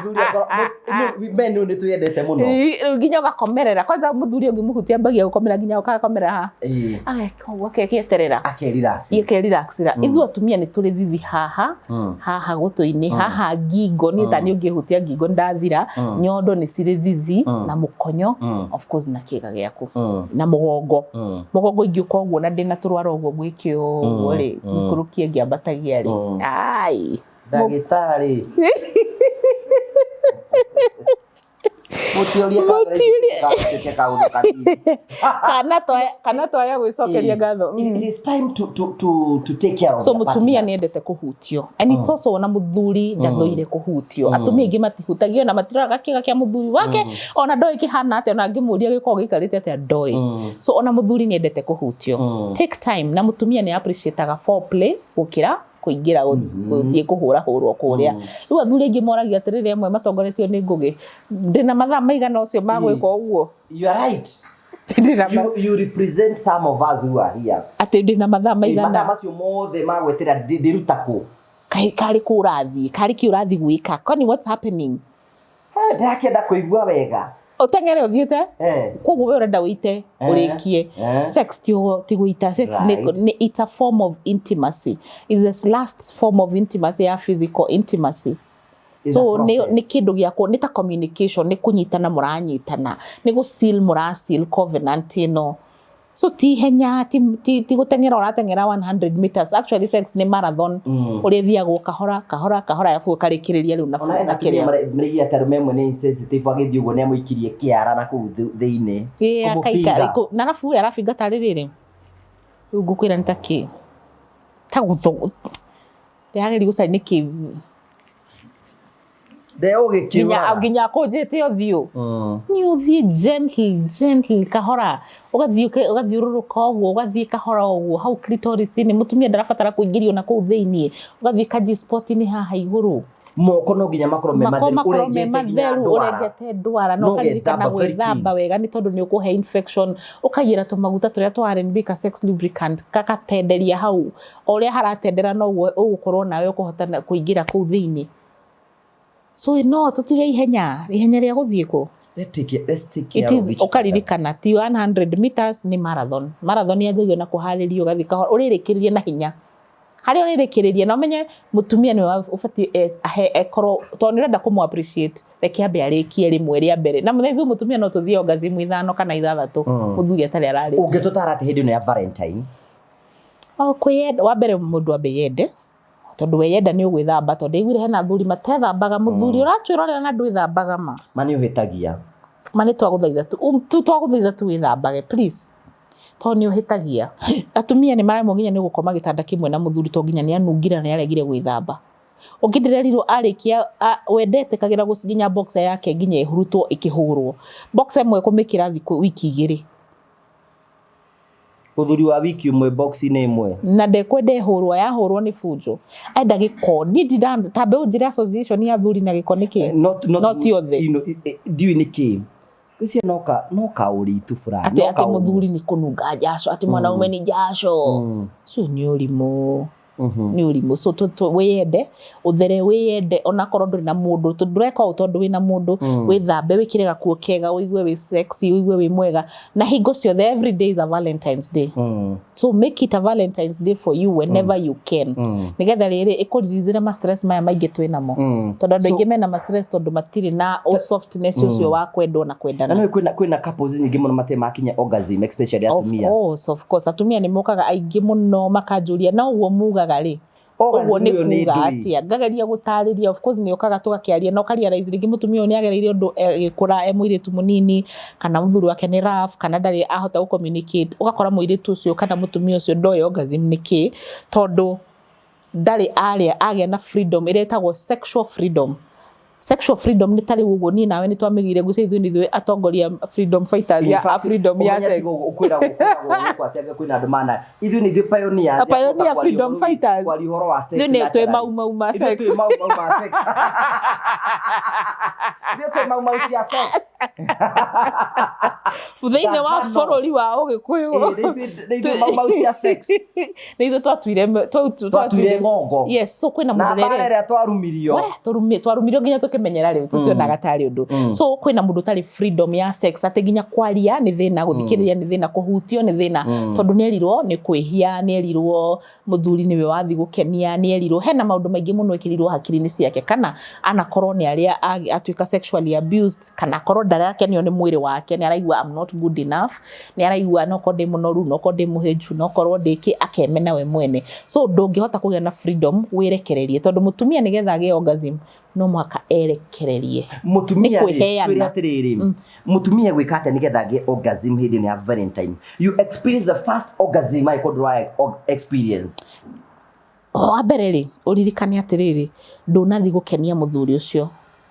Mũthuri men nĩ twendete mũno. Ĩ, rĩu nginya ũgakomerera kwanza, mũthuri ũngĩmũhutia ambagia gũkomera nginya ũgakomera haha, ageka ũguo, akekĩeterera. Akerelax. Ikerelaxira. Ithuĩ atumia nĩ tũrĩ thithi haha, haha gũtũ-inĩ, haha ngingo. Niĩ ta niĩ ũngĩhutia ngingo ndathira. Nyondo nĩ cirĩ thithi, na mũkonyo, of course, na kĩga gĩaku, na mũgongo. Mũgongo ingĩũka ũguo na ndĩna tũrwara ũguo, ngwĩke ũguo rĩ, ngũrũkie ngĩambatagia rĩ, ai. Ndagĩtarĩ. Mũtiũrie. Mũtiũrie. Kamera kaũndũ kanini. Kana twaya gwĩcokeria ngatho. It is time to take care of So your mutumia partner. nĩ endete kũhutio, and it's also ona mũthuri ndathũire kũhutio. Atumia aingĩ matihutagio na matiroraga kĩga kĩa mũthuri wake, ona ndoĩ kĩhana atĩa, ona angĩmũria gĩkoragwo gĩikarĩte atĩa ndoĩ. So ona mũthuri nĩ endete kũhutio. Take time. Na mũtumia nĩ appreciataga foreplay gũkĩra kũingĩra gũthiĩ kũhũra hũrwo kũrĩa. Rĩu athuri aingĩ moragia atĩrĩrĩ, amwe matongoretio nĩ Ngũgĩ, ndĩna mathaa maigana ũcio ma gwĩka ũguo? You are right. Ndĩna You represent some of us who are here. Atĩ ndĩna mathaa Mathaa maigana? Macio mothe ma gwetera ndĩruta kũ? Kaĩ karĩ kũ ũrathiĩ, karĩ kĩ ũrathiĩ gwĩka, kwani what's happening? Eh, ndĩrakĩenda kũigua wega. Ũteng'ere ũthiĩte? Koguo we ũrenda wĩite ũrĩkie. Sex ti gũita. Sex nĩ it's a form of intimacy, is the last form of intimacy, ya physical intimacy. It's a So nĩ process. nĩ kĩndũ gĩa nĩ ta communication, nĩ kũnyitana mũranyitana, nĩ gũ seal mũra seal covenant ĩno. So ti ihenya, ti gũteng'era ũrateng'era 100 meters. Actually, sex nĩ marathon, ũrĩa ĩthiagwo kahora kahora kahora, arabu ũkarĩkĩrĩria rĩu na Ona hena atumia kĩrĩa. Maraigia atĩ arũme amwe nĩ insensitive, agĩthiĩ ũguo nĩ amũikirie kĩara na kũu thĩinĩ. Ĩĩ, Kũmũbinga. Na arabu we arabinga tarĩ rĩrĩ, rĩu ngũkwĩra nĩ ta kĩ, ta gũtho ndĩrageria gũcari nĩ kĩ. Nde Nginya ũgĩkiuraga. Nginya akũnjĩte ũthiũ, nĩ ũthiĩ gentle gentle, kahora, ũgathiĩ ũgathiũrũrũka ũguo, ũgathiĩ kahora ũguo hau clitoris-inĩ. Mũtumia ndarabatara kũingĩrio na kũu thĩiniĩ, ũgathiĩ ka G-spot-inĩ haha igũrũ. Moko no nginya makorwo me Mako matheru. Makorwo me Ũrengete nginya matheru. ndwara. Ũrengete ndwara na No ũkaririkana ũgethamba very gwĩthamba wega, nĩ tondũ nĩ ũkũhe infection. Ũkaigĩra tũmaguta tũrĩa twa R&B, ka sex lubricant, gagatenderia hau. O ũrĩa haratendera noguo ũgũkorwo nawe ũkũhota kũingĩra kũu thĩiniĩ. So no tũtige ihenya, ihenya rĩa gũthiĩ kũ? Let's take care It of is each other. Ũkaririkana ti 100 meters, nĩ marathon. Marathon yanjagia na kũharĩrio, ũgathiĩ kahora, ũrĩrĩkĩrĩria na hinya harĩa ũrĩrĩkĩrĩria. Na ũmenye mũtumia nĩwe ũbatiĩ ahe ekorwo tondũ nĩ ũrenda kũmũ appreciate, reke ambe arĩkie rĩmwe rĩa mbere. Na mũthenya ithuĩ mũtumia no tũthiĩ orgasm ithano kana ithathatũ, mũthuri atarĩ ararĩkia. Ũngĩtũtara atĩ hĩndĩ ĩno ya Valentine? O kwĩyenda wa mbere, mũndũ ambe yende, tondũ weyenda nĩ ũgwĩthamba, tondũ ndaiguire hena athuri matethambaga. Mũthuri ũratwĩrorera na ndwĩthambaga, ma. Ma nĩ ũhĩtagia. Ma nĩ twagũthaitha tu, twagũthaitha tu wĩthambage, please, tondũ nĩ ũhĩtagia. Atumia nĩ maremwo nginya nĩ gũkoma gĩtanda kĩmwe na mũthuri, tondũ nginya nĩ anungire na nĩ aregire gwĩthamba. Ũngĩ ndĩrerirwo arĩkia wendete kagĩra nginya boxer yake nginya ĩhurutwo ĩkĩhũrwo, boxer ĩmwe kũmĩkĩra thikũ wiki 2. Ũthuri wa wiki ũmwe box-inĩ ĩmwe. Na ndekwenda ĩhũrwo, yahũrwo nĩ bunjo, enda gĩko. Niĩ ndira tambe ũnjĩre association ya athuri na gĩko nĩ kĩ. Not, Not othe. Ndiũĩ nĩ kĩ. Ngwĩciria no kaũritũ fulani. Atĩ no atĩ kaũru. Mũthuri nĩ kũnunga njaco, atĩ mwanaume nĩ njaco. Ũcio nĩ ũrimũ. Nĩ ũrimũ. So wĩyende, ũthere, wĩyende onakorwo ndũrĩ na mũndũ. Ndũreka ũũ tondũ wĩna mũndũ. Wĩthambe, wĩkĩre gakuo kega, ũigue wĩ sexy, ũigue wĩ mwega. Na hingo ciothe, every day is a Valentine's Day. So make it a Valentine's Day for you whenever you can, nĩgetha rĩrĩ ĩkũriricĩre ma stress maya maingĩ twĩ namo, tondũ andũ aingĩ mena ma stress tondũ matirĩ na softness ũcio wa kwendwo na Na kwendana. nĩ kwĩna couples nyingĩ mũno matarĩ makinya orgasm, especially Of atumia. course, of course, atumia nĩ mokaga aingĩ mũno makanjũria, na ũguo mugaga rĩ. Ũguo Orgasm nĩ ĩyo nĩ kuga ndũĩ. atĩa? Ngageria gũtarĩria, of course nĩ okaga tũgakĩaria na ũkarealize rĩngĩ mũtumia ũyũ nĩ agereire ũndũ agĩkũra e mũirĩtu mũnini, kana mũthuri wake nĩ rough, kana ndarĩ ahota gũ communicate. Ũgakora mũirĩtu ũcio kana mũtumia ũcio ndoĩ orgasm nĩ kĩ, tondũ ndarĩ arĩa agĩa na freedom ĩrĩa ĩtagwo sexual freedom. Sexual freedom nĩ ta rĩu ũguo niĩ nawe nĩ twamĩgĩire ngwĩciria ithuĩ nĩ ithuĩ atongoria freedom fighters ya a freedom ya sex. Kwĩragwo gũkũ atĩ anga kwĩna andũ mana ithuĩ nĩ ithuĩ pioneers A pioneer freedom fighters. Kwaria ũhoro wa sex Ithuĩ nĩ twĩ naturally. mau mau ma Ithuĩ sex. twĩ mau mau ma sex. Ithuĩ twĩ mau mau cia sex. Thĩinĩ wa Ngavano. bũrũri wa Ũgĩkũyũ. Ĩĩ, nĩ ithuĩ mau mau cia sex. Nĩ ithuĩ twatuire Twatuire ng'ongo. Yes, so kwĩna Na mũndũ mbara rere ĩrĩa twarumirio. We, twarumirio nginya tũkĩmenyera rĩu tũtionaga tarĩ ũndũ. So kwĩna mũndũ ũtarĩ freedom ya sex, atĩ nginya kwaria nĩ thĩna, gũthikĩrĩria nĩ thĩna, kũhutio nĩ thĩna, tondũ nĩ erirwo nĩ kwĩhia, nĩ erirwo mũthuri nĩwe wathi gũkenia, nĩ erirwo hena maũndũ maingĩ mũno ĩkĩrirwo hakiri-inĩ ciake, kana anakorwo nĩ arĩa atuĩka sexually abused, kana akorwo ndarakenio nĩ mwĩrĩ wake, nĩ araigua I'm not good enough, nĩ araigua no korwo ndĩ mũnoru, no korwo ndĩ mũhĩnju, no korwo ndĩ kĩ, akemena we mwene. So ndũngĩhota kũgĩa na freedom wĩrekererie, tondũ mũtumia nĩgetha agĩe orgasm no mũhaka erekererie. Mũtumia Nĩ rĩ, kwĩheana. twĩre atĩrĩrĩ, mũtumia gwĩka atĩa nĩgetha agĩe orgasm hĩndĩ ĩno ya Valentine? You experience the first orgasm angĩkorwo ndũra experience. Wa mbere rĩ, ũririkane atĩrĩrĩ, ndũnathi gũkenia mũthuri ũcio,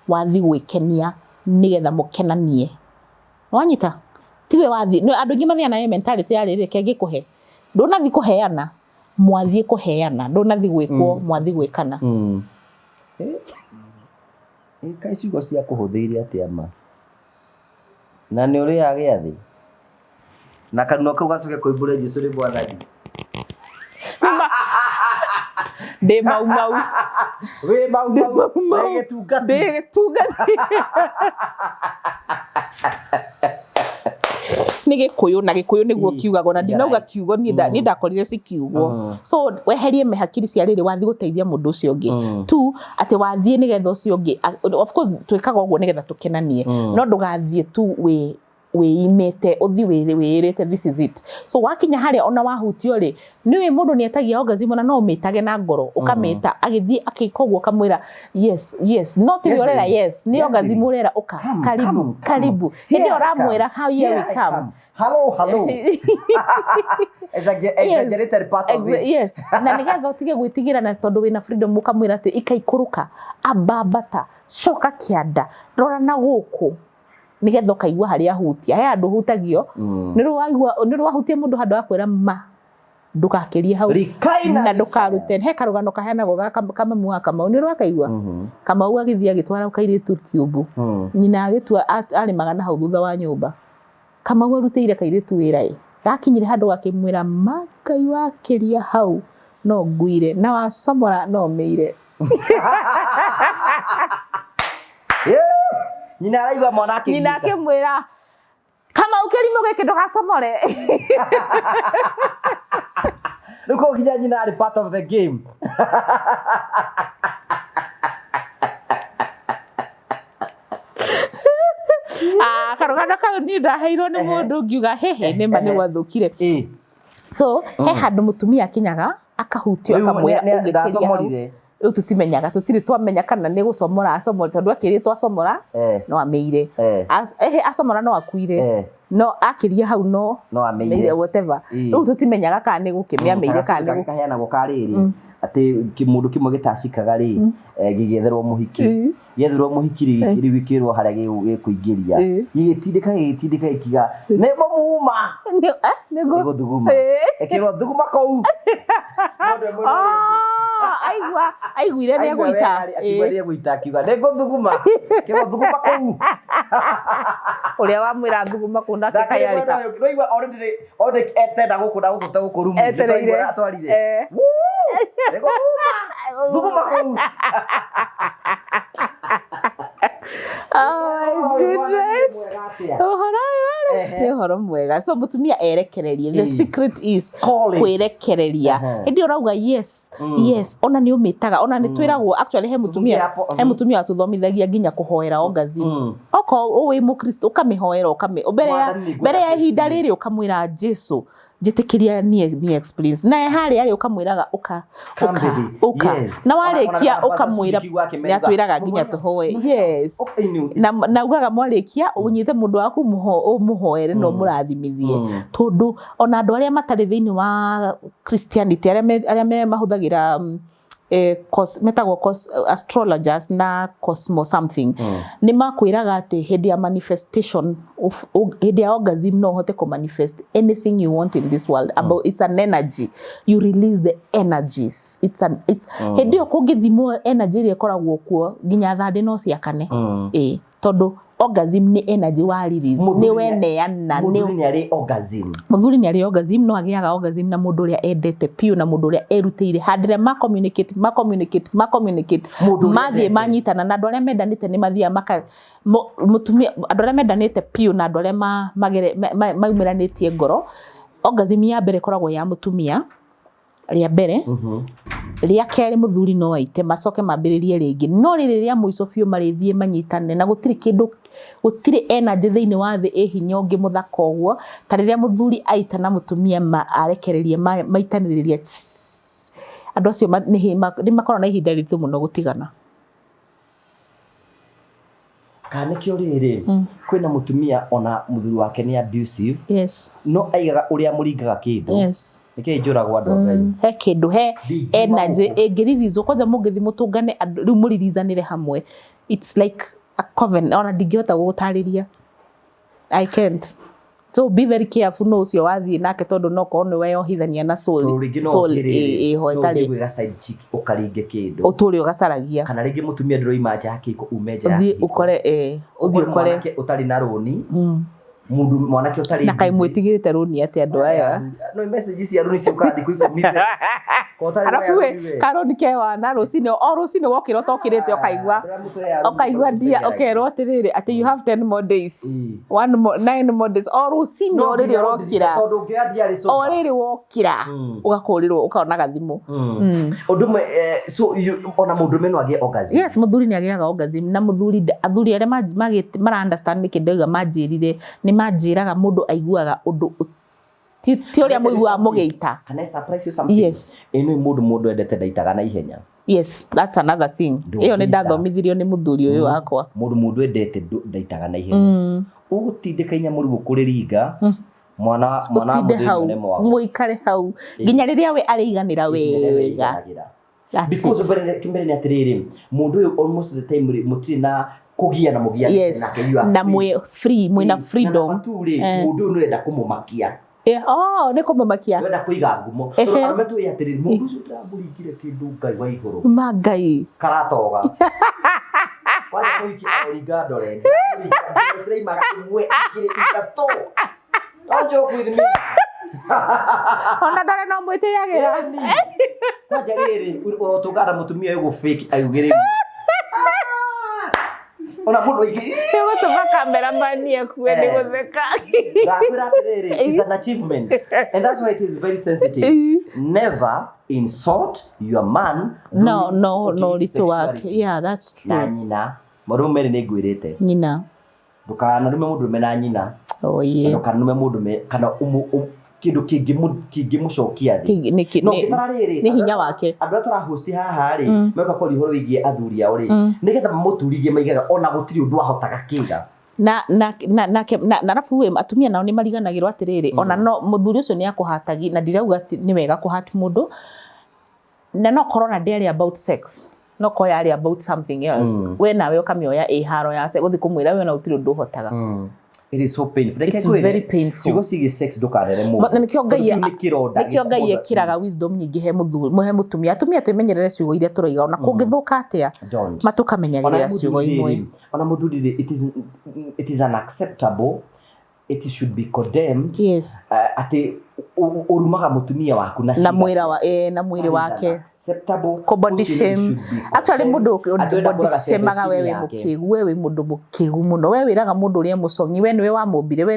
wathi gwĩkenia nĩgetha mũkenanie. Wanyita? Tiwe wathi, no andũ aingĩ mathiaga na mentality ya rĩrĩ, reke ngĩkũhe. Ndũnathi kũheana, mwathiĩ kũheana, ndũnathi gwĩkwo, mwathi gwĩkana. Kaĩ ciugo cia kũhũthĩire atĩa ma? Na nĩ ũrĩaga gĩathĩ? Na kanua kau gacoke koimbũre Jesũ nĩ mwathani. Ndĩ mau mau. Wĩ mau Ndĩ mau, mau mau. wĩ gĩtungati. Ndĩ gĩtungati. Nĩ Gĩkũyũ na Gĩkũyũ nĩguo kiugagwo, na ndinauga kiugo niĩ niĩ ndakorire cikiugwo. So weherie mehakiri cia rĩrĩ wathiĩ gũteithia mũndũ ũcio ũngĩ tu, atĩ wathiĩ nĩgetha ũcio ũngĩ, of course twĩkaga ũguo nĩgetha tũkenanie, no ndũgathiĩ tu wĩ wĩimĩte, ũthiĩ wĩĩrĩte this is it. So wakinya harĩa ona wahutio rĩ, nĩũĩ mũndũ nĩ etagia orgasm, ona no ũmĩtage na ngoro, ũkamĩta agĩthiĩ akĩka ũguo ũkamwĩra yes, yes, no ti Yes, ũrera baby. yes, nĩ Yes, orgasm baby. ũrera ũka, Come, karibu, come, come. karibu. Here Hĩndĩ ĩyo I come. ũramwĩra how here Here we I come. come. Hello, hello. Exaggerated part of it. Yes, na nĩgetha ũtige gwĩtigĩra, na tondũ wĩna freedom ũkamwĩra atĩ ikaikũrũka, ambambata, coka kĩanda, rora na gũkũ, nĩgetha ũkaigua harĩa ahutia. He handũ hutagio, nĩ wahutia mũndũ handũ akwĩra ma ndũgakĩrie hau Rikaina na ndũkarute. He karũgano kaheanagwo ga kamamu wa Kamau, nĩ ũrakaigua? Kamau agĩthiĩ agĩtwara kairĩtu kiumbu, nyina agĩtua arĩmaga na hau thutha wa nyũmba. Kamau arutĩire kairĩtu wĩra ĩ, gakinyire handũ gakĩmwĩra ma Ngai wakĩria hau no nguire, na wacomora no mĩire. Nyina araigua mwana akĩgiĩka. Nyina akĩmwĩra Kamau kĩrimũ gĩkĩ ndũgacomore. Rĩu koguo nginya nyina arĩ part of the game. Ah, karũgano kau niĩ ndaheirwo nĩ mũndũ ngiuga hehe nĩma nĩ gwathũkire. So he handũ mũtumia akinyaga akahutio Rĩu akamwĩra ũngĩkĩria hau. ndacomorire. Rĩu tũtimenyaga, tũtirĩ twamenya kana nĩ gũcomora acomora, tondũ akĩrĩtwo acomora no amĩire. Ehe, acomora no akuire. No akĩria hau no No amĩire. Whatever. Rĩu tũtimenyaga kana nĩ gũkĩmĩamĩire kana nĩ Kaheanagwo ka rĩrĩ atĩ kĩmũndũ kĩmwe gĩtacikaga rĩ, gĩgĩetherwo mũhiki. Gĩetherwo mũhiki rĩ, rĩu gĩkĩrwo harĩa gĩkũingĩria. Gĩgĩtindĩka, gĩgĩtindĩka gĩkiuga nĩ mũmuma. Nĩ Nĩ gũthuguma. Ĩkĩrwo thuguma kũu. Mũndũ ũmwe na ũrĩa ũngĩ. Aiguire nĩ Aigua egũita. wega rĩ, akiuga nĩ egũita, akiuga nĩ ngũthuguma. Kĩrwo thuguma kũu. Ũrĩa wamwĩra thuguma kũu nake Ndakĩrĩ kayarĩka. mwena ũyũ, nĩwaigua already nĩ- already etenda gũkũ na gũkũ ta gũkũ rumu. Etereire. Nĩtwaigua atwarire. Wuu! Nĩ gũthuguma. Thuguma kũu. Oh my goodness. Ũhoro ũyũ rĩ, nĩ ũhoro mwega. So mũtumia erekererie. The secret is Call it. kwĩrekereria. Hĩndĩ ĩyo ũrauga yes, yes, ona nĩ ũmĩtaga, ona nĩ twĩragwo actually he mũtumia, he mũtumia watũthomithagia nginya kũhoera orgasm. Okorwo wĩ mũkristo ũkamĩhoera, ũkamĩ mbere ya Mwathani nĩ mbere ya ngwenda ihinda kũrĩ. rĩrĩ ũkamwĩra Jesu, Njĩtĩkĩria niĩ experience naye harĩa arĩ ũkamwĩraga ũka Come, ũka baby. ũka. Yes. Na Ona- warĩkia ona- ona ũkamwĩra Pastor Suzuki nĩ atwĩraga nginya tũhoe, yes. Okay, Na ugaga mwarĩkia ũnyite mũndũ waku ũmũhoere na ũmũrathimithie, tondũ ona andũ arĩa matarĩ thĩinĩ wa Christianity, arĩa me mahũthagĩra metagwo astrologers na cosmo something, nĩ makwĩraga atĩ hĩndĩ ya manifestation hĩndĩ ya orgasm no ũhote kũ manifest anything you want in this world. About it's an energy, you release the energies, it's hĩndĩ ĩyo kũngĩthimwo energy ĩrĩa ĩkoragwo kuo nginya thandĩ no ciakane. Ĩ tondũ orgasm nĩ energy wa release, nĩ weneana, nĩ Mũthuri nĩ arĩ orgasm. Mũthuri nĩ arĩ orgasm, no agĩaga orgasm na mũndũ ũrĩa endete piũ na mũndũ ũrĩa erutĩire handũ ĩrĩa ma communicate, ma communicate, ma communicate, Mũndũ ũrĩa mathiĩ endete. Manyitana na andũ arĩa mendanĩte nĩ mathiaga maka mũtumia, andũ arĩa mendanĩte piũ na andũ arĩa maumĩranĩtie ngoro, orgasm ya mbere ĩkoragwo ya mũtumia rĩa mbere. Rĩa kerĩ mũthuri no aite macoke mambĩrĩrie rĩngĩ, no rĩrĩ rĩa mũico biũ marĩthiĩ manyitane na gũtirĩ kĩndũ, gũtirĩ energy thĩinĩ wa thĩ ĩ hinya ũngĩ mũthaka ũguo ta rĩrĩa mũthuri aita na mũtumia arekereria maitanĩrĩria. Andũ acio nĩ makoragwo na ihinda rĩritũ mũno gũtigana. Kana nĩkĩo rĩrĩ kwĩna mũtumia ona mũthuri wake nĩ abusive, no aigaga ũrĩa mũringaga kĩndũ. Nĩkĩo njũragwo andũ a Ngai. He kĩndũ, he Ndingiuma energy gũkũ. ĩngĩririzwo kwanja mũngĩthiĩ mũtũngane andũ rĩu mũririzanĩre hamwe, it's like a covenant. Ona ndingĩhota gũgũtarĩria, I can't. So be very careful no ũcio wathiĩ nake, tondũ no korwo nĩ weyohithania na soul Tondũ rĩngĩ no soul ũthiĩ rĩrĩ, ĩho no ĩtarĩ ũthiĩ gwĩka side chick ũkaringe kĩndũ, ũtũre ũgacaragia. Kana rĩngĩ mũtumia ndũroima nja ya kĩhiko, ume nja ya ũthiĩ kĩhiko. ũkore ũthiĩ Ũkore ũkore mwanake ũtarĩ na rũni, mũndũ mwanake ũtarĩ Na kaĩ busy. mwĩtigĩrĩte rũni atĩ andũ aya? No message cia rũni ciũkaga thikũ 10 mbere. Ko ũtarĩ Arabu woya we rũni we. karũni ke wana rũcinĩ, o rũcinĩ wokĩra ũtokĩrĩte ũkaigua ũkaigua ndia ũkerwo atĩrĩrĩ atĩ you have 10 more days, one more, 9 more days, o rũcinĩ o rĩrĩ ũrokĩra. Tondũ ũngĩoya ndiarĩ sober. O rĩrĩ wokĩra ũgakũrĩrwo ũkaona gathimũ. Ũndũ ũmwe so ona mũndũrũme no agĩe orgasm. Yes, mũthuri nĩ agĩaga orgasm na mũthuri athuri arĩa mara understand nĩkĩ ndauga manjĩrire, nĩ manjĩraga mũndũ aiguaga ũndũ ti ũrĩa mũiguaga mũgĩita. Can I surprise you something? Yes. Ĩno mũndũ endete ndaitaga na ihenya. Yes, that's another thing. Ĩyo nĩ Ndũngĩita. ndathomithirio nĩ mũthuri ũyũ wakwa. Mũndũ endete ndaitaga na ihenya. Ũgũtindĩka inya mũrigũ kũrĩringa mwana mwana wa Ũtinde mũthĩni hau one mwago. mũikare hau nginya rĩrĩa we arĩiganĩra wega. That's Because it. mbere nĩ atĩrĩrĩ, mũndũ ũyũ almost the time rĩ, mũtirĩ na kũgiana mũgianĩte nake, you are Na free. mwĩ free, mwĩna Na freedom. number two rĩ, mũndũ ũyũ nĩũrenda kũmũmakia. Oh, nĩ kũmũmakia. Ũrenda kũiga ngumo. Tondũ arũme tũĩ atĩrĩrĩ, mũndũ ũcio ndĩramũringire kĩndũ Ngai wa igũrũ Ma Ngai. Karatoga kwanja mũhiki aroringa ndore. Ndĩramũringa ndore ciraimaga ĩmwe, igĩrĩ, ithatũ. Don't joke with me. Ona ndore no mwĩtĩyagĩra. Kwanja rĩrĩ ũrotũngana na mũtumia ũyũ gũ-fake augĩrĩrie ona mũndũ aingĩ. Nĩgũtũma cameraman akue nĩ gũtheka. Ndakwĩra atĩrĩrĩ, is an achievement and that's why it is very sensitive. Never insult your man No, during no, no ũritũ wake. sexuality. Yeah, that's Na true. nyina mũrũme rĩ, nĩ ngwĩrĩte Nyina. Ndũkanarume mũndũrũme na nyina. Oh, yeah. Ndũkanarume mũndũrũme kana kĩndũ kĩngĩmũcokia thĩ. No ũngĩtara rĩrĩ, Nĩ hinya wake. Andũ arĩa tũrahosti haha rĩ, moka kwaria ũhoro wĩgiĩ athuri ao rĩ, nĩgetha mamũturithie maigaga ona gũtirĩ ũndũ ahotaga kĩga. Na arabu we atumia nao nĩ mariganagĩrwo atĩrĩrĩ, ona no mũthuri ũcio nĩ akũhatagi, na ndirauga atĩ nĩ wega kũhati mũndũ, na no korwo na ndĩarĩ about sex, no korwo yarĩ about something else, we nawe ũkamĩoya ĩ haro ya sex gũthiĩ kũmwĩra we ona gũtirĩ ũndũ ũhotaga. It is so painful. Reke It's ngwĩre, very painful. Ciugo ciĩgiĩ sex ndũkanere mũndũ. Na nĩkĩo Ngai Tondũ kĩu nĩ kĩronda. Nĩkĩo Ngai ekĩraga wisdom nyingĩ he mũtumia. Atumia twĩmenyerere ciugo iria tũroiga, ona kũngĩthũka atĩa, Don't. matũkamenyagĩrĩra ciugo imwe. Ona mũthuri rĩ, it is unacceptable, it should be condemned. Atĩ ũrumaga mũtumia waku na Na ciĩga mwĩra ciaku. na mwĩrĩ That is wake. unacceptable. Kũ body Ũcio shame. should be Actually, condemned. mũndũ Atĩ ũrenda body kũraga shame-aga we self-esteem wĩ yake. mũkĩgu, we wĩ mũndũ mũkĩgu mũno. We wĩraga mũndũ ũrĩa mũcong'i, we nĩwe wamũmbire, we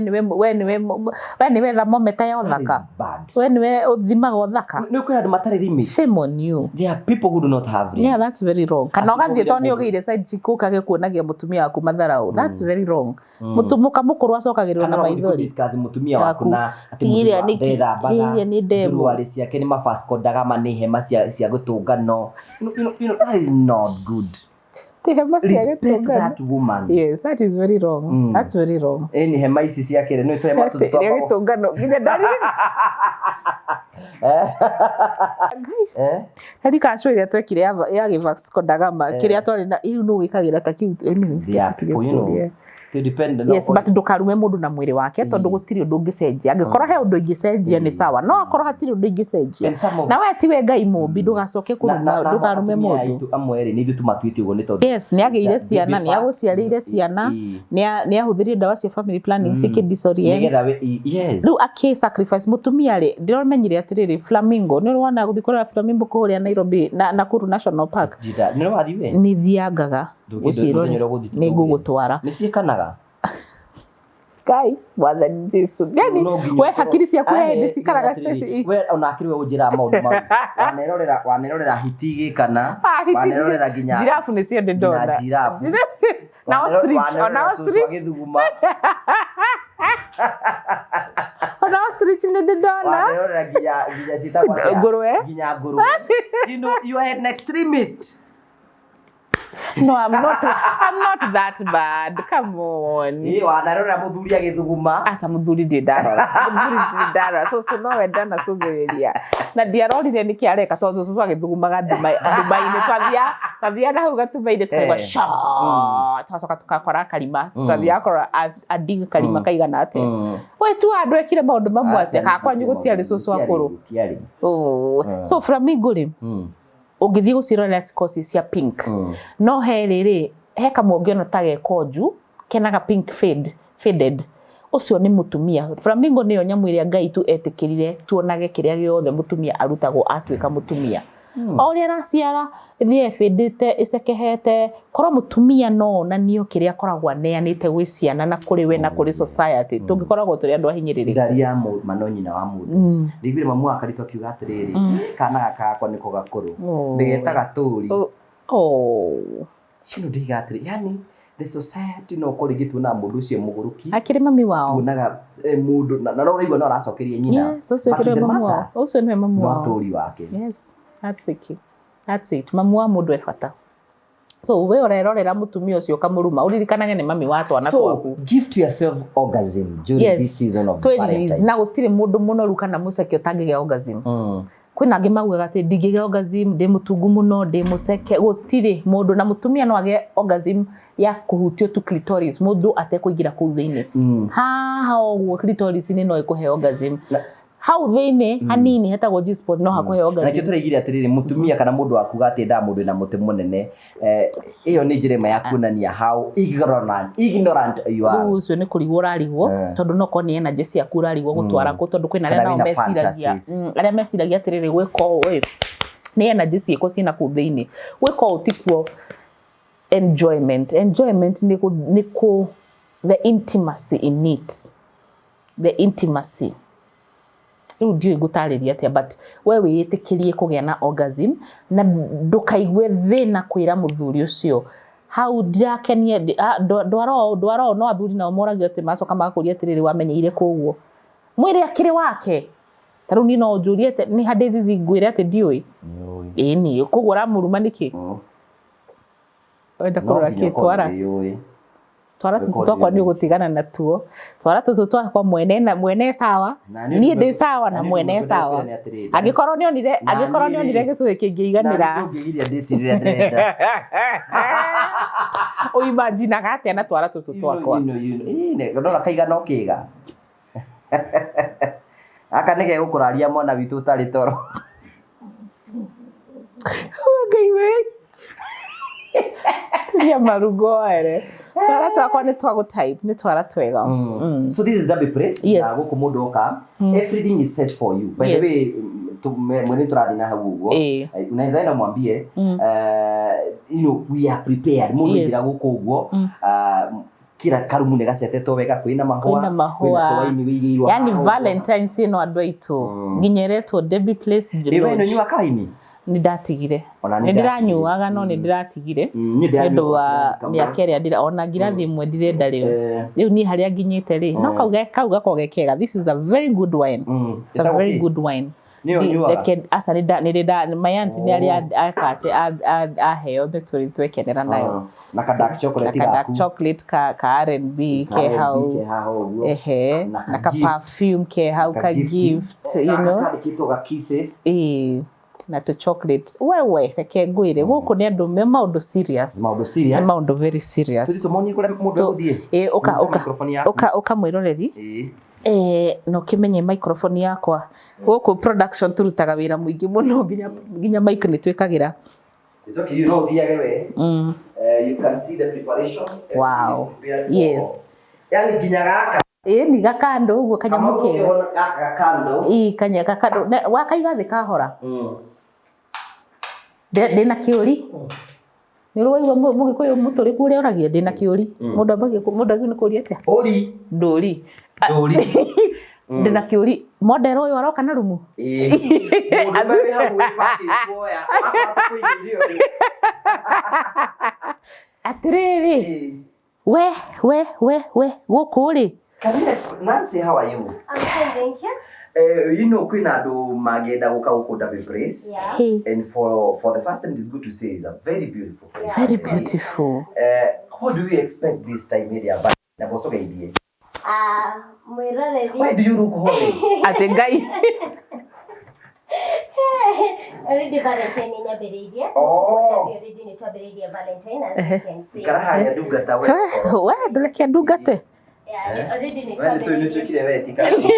nĩwe thermometer ya That is ũthaka. bad. We nĩwe ũthimaga ũthaka. Nĩ kwĩ andũ matarĩ limits. Shame on you. There are people who do not have limits. Yeah, that's very wrong. Kana Atĩ ũgathiĩ ũgĩre tondũ nĩ mũndũ. ũgĩire side chick ũkage kuonagia mũtumia waku matharau. That's very wrong. Mũka mũkũrũ acokagĩrĩrwo Kana na no gũthiĩ maithori. kũ-discuss mũtumia waku Waku. na atĩ mũthuri Tigĩrĩra wa nĩkĩ- ndetha Ndethambaga. Ĩĩ, nĩ ndemu. Thuruarĩ ciake nĩ ma Vasco da Gama, nĩ hema cia gĩtũngano. You know, that is not good. Ti hema cia Respect gĩtũngano. that woman. Yes, that is very wrong. That's very wrong. Ĩni hema ici ciake rĩ, nĩ tũhema tũtũ Rĩa twambagwo. gĩtũngano nginya ndari. Eh? Harĩ kacũ ĩrĩa twekire ya gĩ Vasco da Gama, kĩrĩa twarĩ na iu nũ wĩkagĩra ta kĩu, anyway, They are tũtige people, you know, kũria. they depend no Yes, but ndũkarume mũndũ na mwĩrĩ wake tondũ gũtirĩ ũndũ ũngĩcenjia. Angĩkorwo he ũndũ ingĩcenjia nĩ sawa, no akorwo hatirĩ ũndũ ingĩcenjia And some of na we tiwe Ngai mũmbi, ndũgacoke kũruma, ndũkarume atumia mũndũ. aitũ amwe rĩ, nĩ ithuĩ tũmatuĩte ũguo nĩ tondũ Yes, nĩ agĩire Baby ciana, nĩ fat. agũciarĩire ciana, nĩ ahũthĩrire ndawa cia family planning cikĩ disorient. Nĩgetha yes. Rĩu akĩ sacrifice mũtumia rĩ, ndĩramenyire atĩrĩrĩ, flamingo nĩ wona gũthiĩ kũrora flamingo kũrĩa Nairobi na Nakuru National Park. Njita, nĩ wathiĩ we? Nĩ thiangaga gũciĩrorera. Mũthenya ũrĩa ũgũthiĩ Nĩ ngũgũtwara. Nĩ ciĩkanaga? Ngai mwathani Jesu, yani No nginya we ũkorwo- hakiri ciaku he Ahe, hĩndĩ cikaraga atĩrĩrĩ, space. we ona akĩrĩ we ũnjĩraga maũndũ mau. Wanerorera hiti igĩkana, Ah, hiti wanerorera nginya Jirafu nĩcio ndĩ nginya ndona. jirafu. Na ostrich, ona Wanerorera cũcũ ostrich. agĩthuguma. Ona ostrich nĩ ndĩ ndona. Wanerorera nginya ciĩtagwo atĩa? Ngũrwe. Nginya ngũrwe. You know, you are an extremist. No, I'm not that bad. Come on. Ĩ, wanerorera mũthuri agĩthuguma. Aca, mũthuri ndirĩ ndarora, mũthuri ndirĩ ndarora. Cũcũ nowe ndanacũthĩrĩria na ndiarorire nĩkĩ areka tondũ cũcũ agĩthugumaga nduma-inĩ, twathia na hau gatuba-inĩ tukaigua Eh. sha, twacoka tukakora karima, twathiaga kora adig karima kaigana atĩa. We tu andũ ekire maũndũ mamwe atĩa Aca, ka kwanyu gũtiarĩ cũcũ akũrũ? Gũtiarĩ. Oh. So flamingo rĩ, ũngĩthiĩ gũcirorera cikorwo ciĩ cia pink, no he rĩrĩ, he kamwe ũngĩona ta gekonju kena ga pink faded, ũcio nĩ mũtumia. Flamingo nĩyo nyamũ ĩrĩa Ngai tu etĩkĩrire tuonage kĩrĩa gĩothe mũtumia arutagwo atuĩka mũtumia. O ũrĩa araciara ĩthiĩ ĩbĩndĩte ĩcekehete, korwo mũtumia no onanio kĩrĩa akoragwo aneanĩte gwĩ ciana na kũrĩ we na kũrĩ society, tũngĩkoragwo tũrĩ andũ ahinyĩrĩrĩku. Ndari ya mano nyina wa mũndũ, ndiguire mamu wa Karitũ akiuga atĩrĩrĩ, kana gaka gakwa nĩko gakũrũ, Oh. ndĩgetaga tũri. Oh. Cino ndiga atĩrĩ, yani the society no ũkorwo rĩngĩ tuonaga mũndũ ũcio mũgũrũki, Akĩrĩ mami wao. Tuonaga mũndũ na no ũraigua no aracokeria nyina. Yes, ũcio But nĩwe the mamu wao. mother Ũcio nĩwe mamu no wao. tũri wake. Yes, that's it. That's it. Mamu wa mũndũ e bata. So we ũrerorera mũtumia ũcio ũkamũruma, ũririkanage nĩ mami wa twana So twaku. gift yourself orgasm during this season of Twĩ Valentine. na gũtirĩ mũndũ mũnoru kana mũceke ũtangĩgĩa orgasm. Kwĩna angĩ maugaga atĩ ndingĩgĩa orgasm, ndĩ mũtungu mũno, ndĩ mũceke. Gũtirĩ mũndũ, na mũtumia no agĩe orgasm ya kũhutio tu clitoris, mũndũ atekũingĩra kũu thĩinĩ. Haha ũguo clitoris-inĩ no ĩkũhe orgasm. Hau thĩinĩ hanini hetagwo G spot no hakũhe Na nĩkĩo orgasm. tũraigire atĩrĩrĩ, mũtumia kana mũndũ wakuga atĩ endaga mũndũ wĩna mũtĩ mũnene, ĩyo nĩ njĩra ĩmwe ya kuonania how ignorant you are. Rĩu ũcio nĩ kũrigwo ũrarigwo, tondũ no korwo nĩ energy ciaku ũrarigwo gũtwara kũ, tondũ kwĩna arĩa Kana nao wĩna meciragia fantasies. Arĩa meciragia atĩrĩrĩ, gwĩka ũũ ĩ nĩ energy ciĩkwo ciĩna kũu thĩinĩ, gwĩka ũũ tikuo enjoyment. Enjoyment nĩ kũ the intimacy in it, the intimacy. Rĩu ndiũĩ ngũtarĩria atĩa, but we wĩĩtĩkĩrie kũgĩa na orgasm na ndũkaigue thĩna kwĩra mũthuri ũcio hau ndirakenie, ndwara ũũ, ndwara ũũ. No athuri nao moragio atĩ macoka magakũria atĩrĩrĩ, wamenyeire kũguo mwĩrĩ akĩrĩ wake. Ta rĩu niĩ no ũnjũrie atĩ nĩ handĩ thithi ngwĩre atĩ ndiũĩ. Nĩũĩ. Ĩni koguo ũramũruma nĩkĩ? Wenda No kũrora nginya kĩ? ũkorwo Twara wĩyũĩ. Twara tũtũ twakwa nĩ ũgũtigana natuo, twara tũtũ twakwa mwene na mwene sawa. Na niĩ Niĩ ndĩ sawa na na niĩ mwene ũndũ sawa. ũmwe ndĩrenda kwĩra nĩ atĩrĩrĩ, Angĩkorwo nĩonire, na angĩkorwo niĩ nĩonire rĩ, gĩcũhĩ kĩngĩiganĩra. Na niĩ ndũngĩgiria ndĩcirĩre ndĩrenda. Ũimaginaga atĩa na twara tũtũ twakwa? Ndora kaigana ũkĩga gaka nĩ gegũkũraria mwana witũ ũtarĩ toro. Ngai we, turia marugo ere, twara twakwa nĩ twa gũtype, nĩ twara twega. So this is Derby Place. Yes. Na gũkũ mũndũ oka, everything is set for you. By the way, mwene tũrathiĩ na hau ũguo. Unaweza enda mwambie, we are prepared. Mũndũ aingĩra gũkũ ũguo, kila karumu nĩ gacetetwo wega, kwĩna mahũa, Kwĩna mahũa. kwĩna tũwaini wĩigĩirwo Yani haha ũguo. Valentines ĩno, andũ aitũ, nginya ĩretwo Debbie Place Ĩ, we Lodge. nĩ ũnyuaga kawaini? Nĩ ndatigire. Ona nĩ Nĩ ndĩranyuaga no nĩ ndĩratigire. Niĩ Nĩ ũndũ ndĩranyua wa kamwe. mĩaka ĩrĩa ndĩra ona ngirathi ĩmwe ndirenda rĩu. Eh. Rĩu niĩ harĩa nginyĩte rĩ, no kau gakoragwo ge kega. This is a very good wine. It's a Ĩtagwo very kĩ? good wine. Nĩyo ũnyuaga? Aca nĩ my auntie nĩ arĩa akate aheo nĩ tũrĩ twekenera nayo. Na ka dark chocolate Na ka dark gaku. chocolate ka R&B ke hau. Ke haha ũguo. Ehe. Na ka Na ka gift. perfume ke hau ka gift, you know. Kandĩkĩtwo ga kisses. Ĩĩ. Na tũ chocolate. Wewe reke ngwĩre gũkũ nĩ andũ me maũndũ serious. Maũndũ Nĩ serious. maũndũ very serious. Tũthiĩ tũmonie kũrĩa mũndũ egũthiĩ. Ĩĩ, ũka Nyita ũka microphone yaku. ũka ũka mwĩroreri. Ĩĩ. Na ũkĩmenye microphone yakwa gũkũ production tũrutaga wĩra mũingĩ mũno nginya mic nĩ twĩkagĩra. It's okay, you know ũthiage we. You can see the preparation. Everything Wow. is prepared for- Yes. Yani nginya gaka. Ĩĩ ni gakando ũguo kanyamũ Kamau kega. ũkĩona gaka gakando. Ĩĩ kanya gakando wakaiga thĩ kahora. Ndĩna kĩũri. Nĩ ũrĩ waigua mũgĩkũyũ mũtũrĩku ũrĩa oragia ndĩna kĩũri. Mũndũ ambagia mũndũ agĩrĩirwo nĩ kũũria atĩa? Ũri. Ndũri. Ndũri. Ndĩna kĩũri model ũyũ aroka na rumu. Ĩĩ. Mũndũ wĩ hau wĩ package woya. Akahota kũiga irio rĩ. Atĩrĩrĩ. Ĩĩ. We we we we gũkũ rĩ. Can you Nancy, how are you? I'm fine, thank you. You know, kwĩna andũ mangĩenda gũka gũkũ Derby Place. Yeah. Hey. And for the first time, it is good to say it's a very beautiful place. Very beautiful. What do we expect this time here? But na boso geithie. Mwĩroreri. Why do you look horny? Atĩ Ngai. Already Valentine nĩ nyambĩrĩirie. Oh. Already nĩ twambĩrĩirie Valentine as you can see. Ikara harĩa ndungata we. We ndũreke ndungate. Yeah, already nĩ We nĩ twambĩrĩirie. twĩkire we tika. Rĩu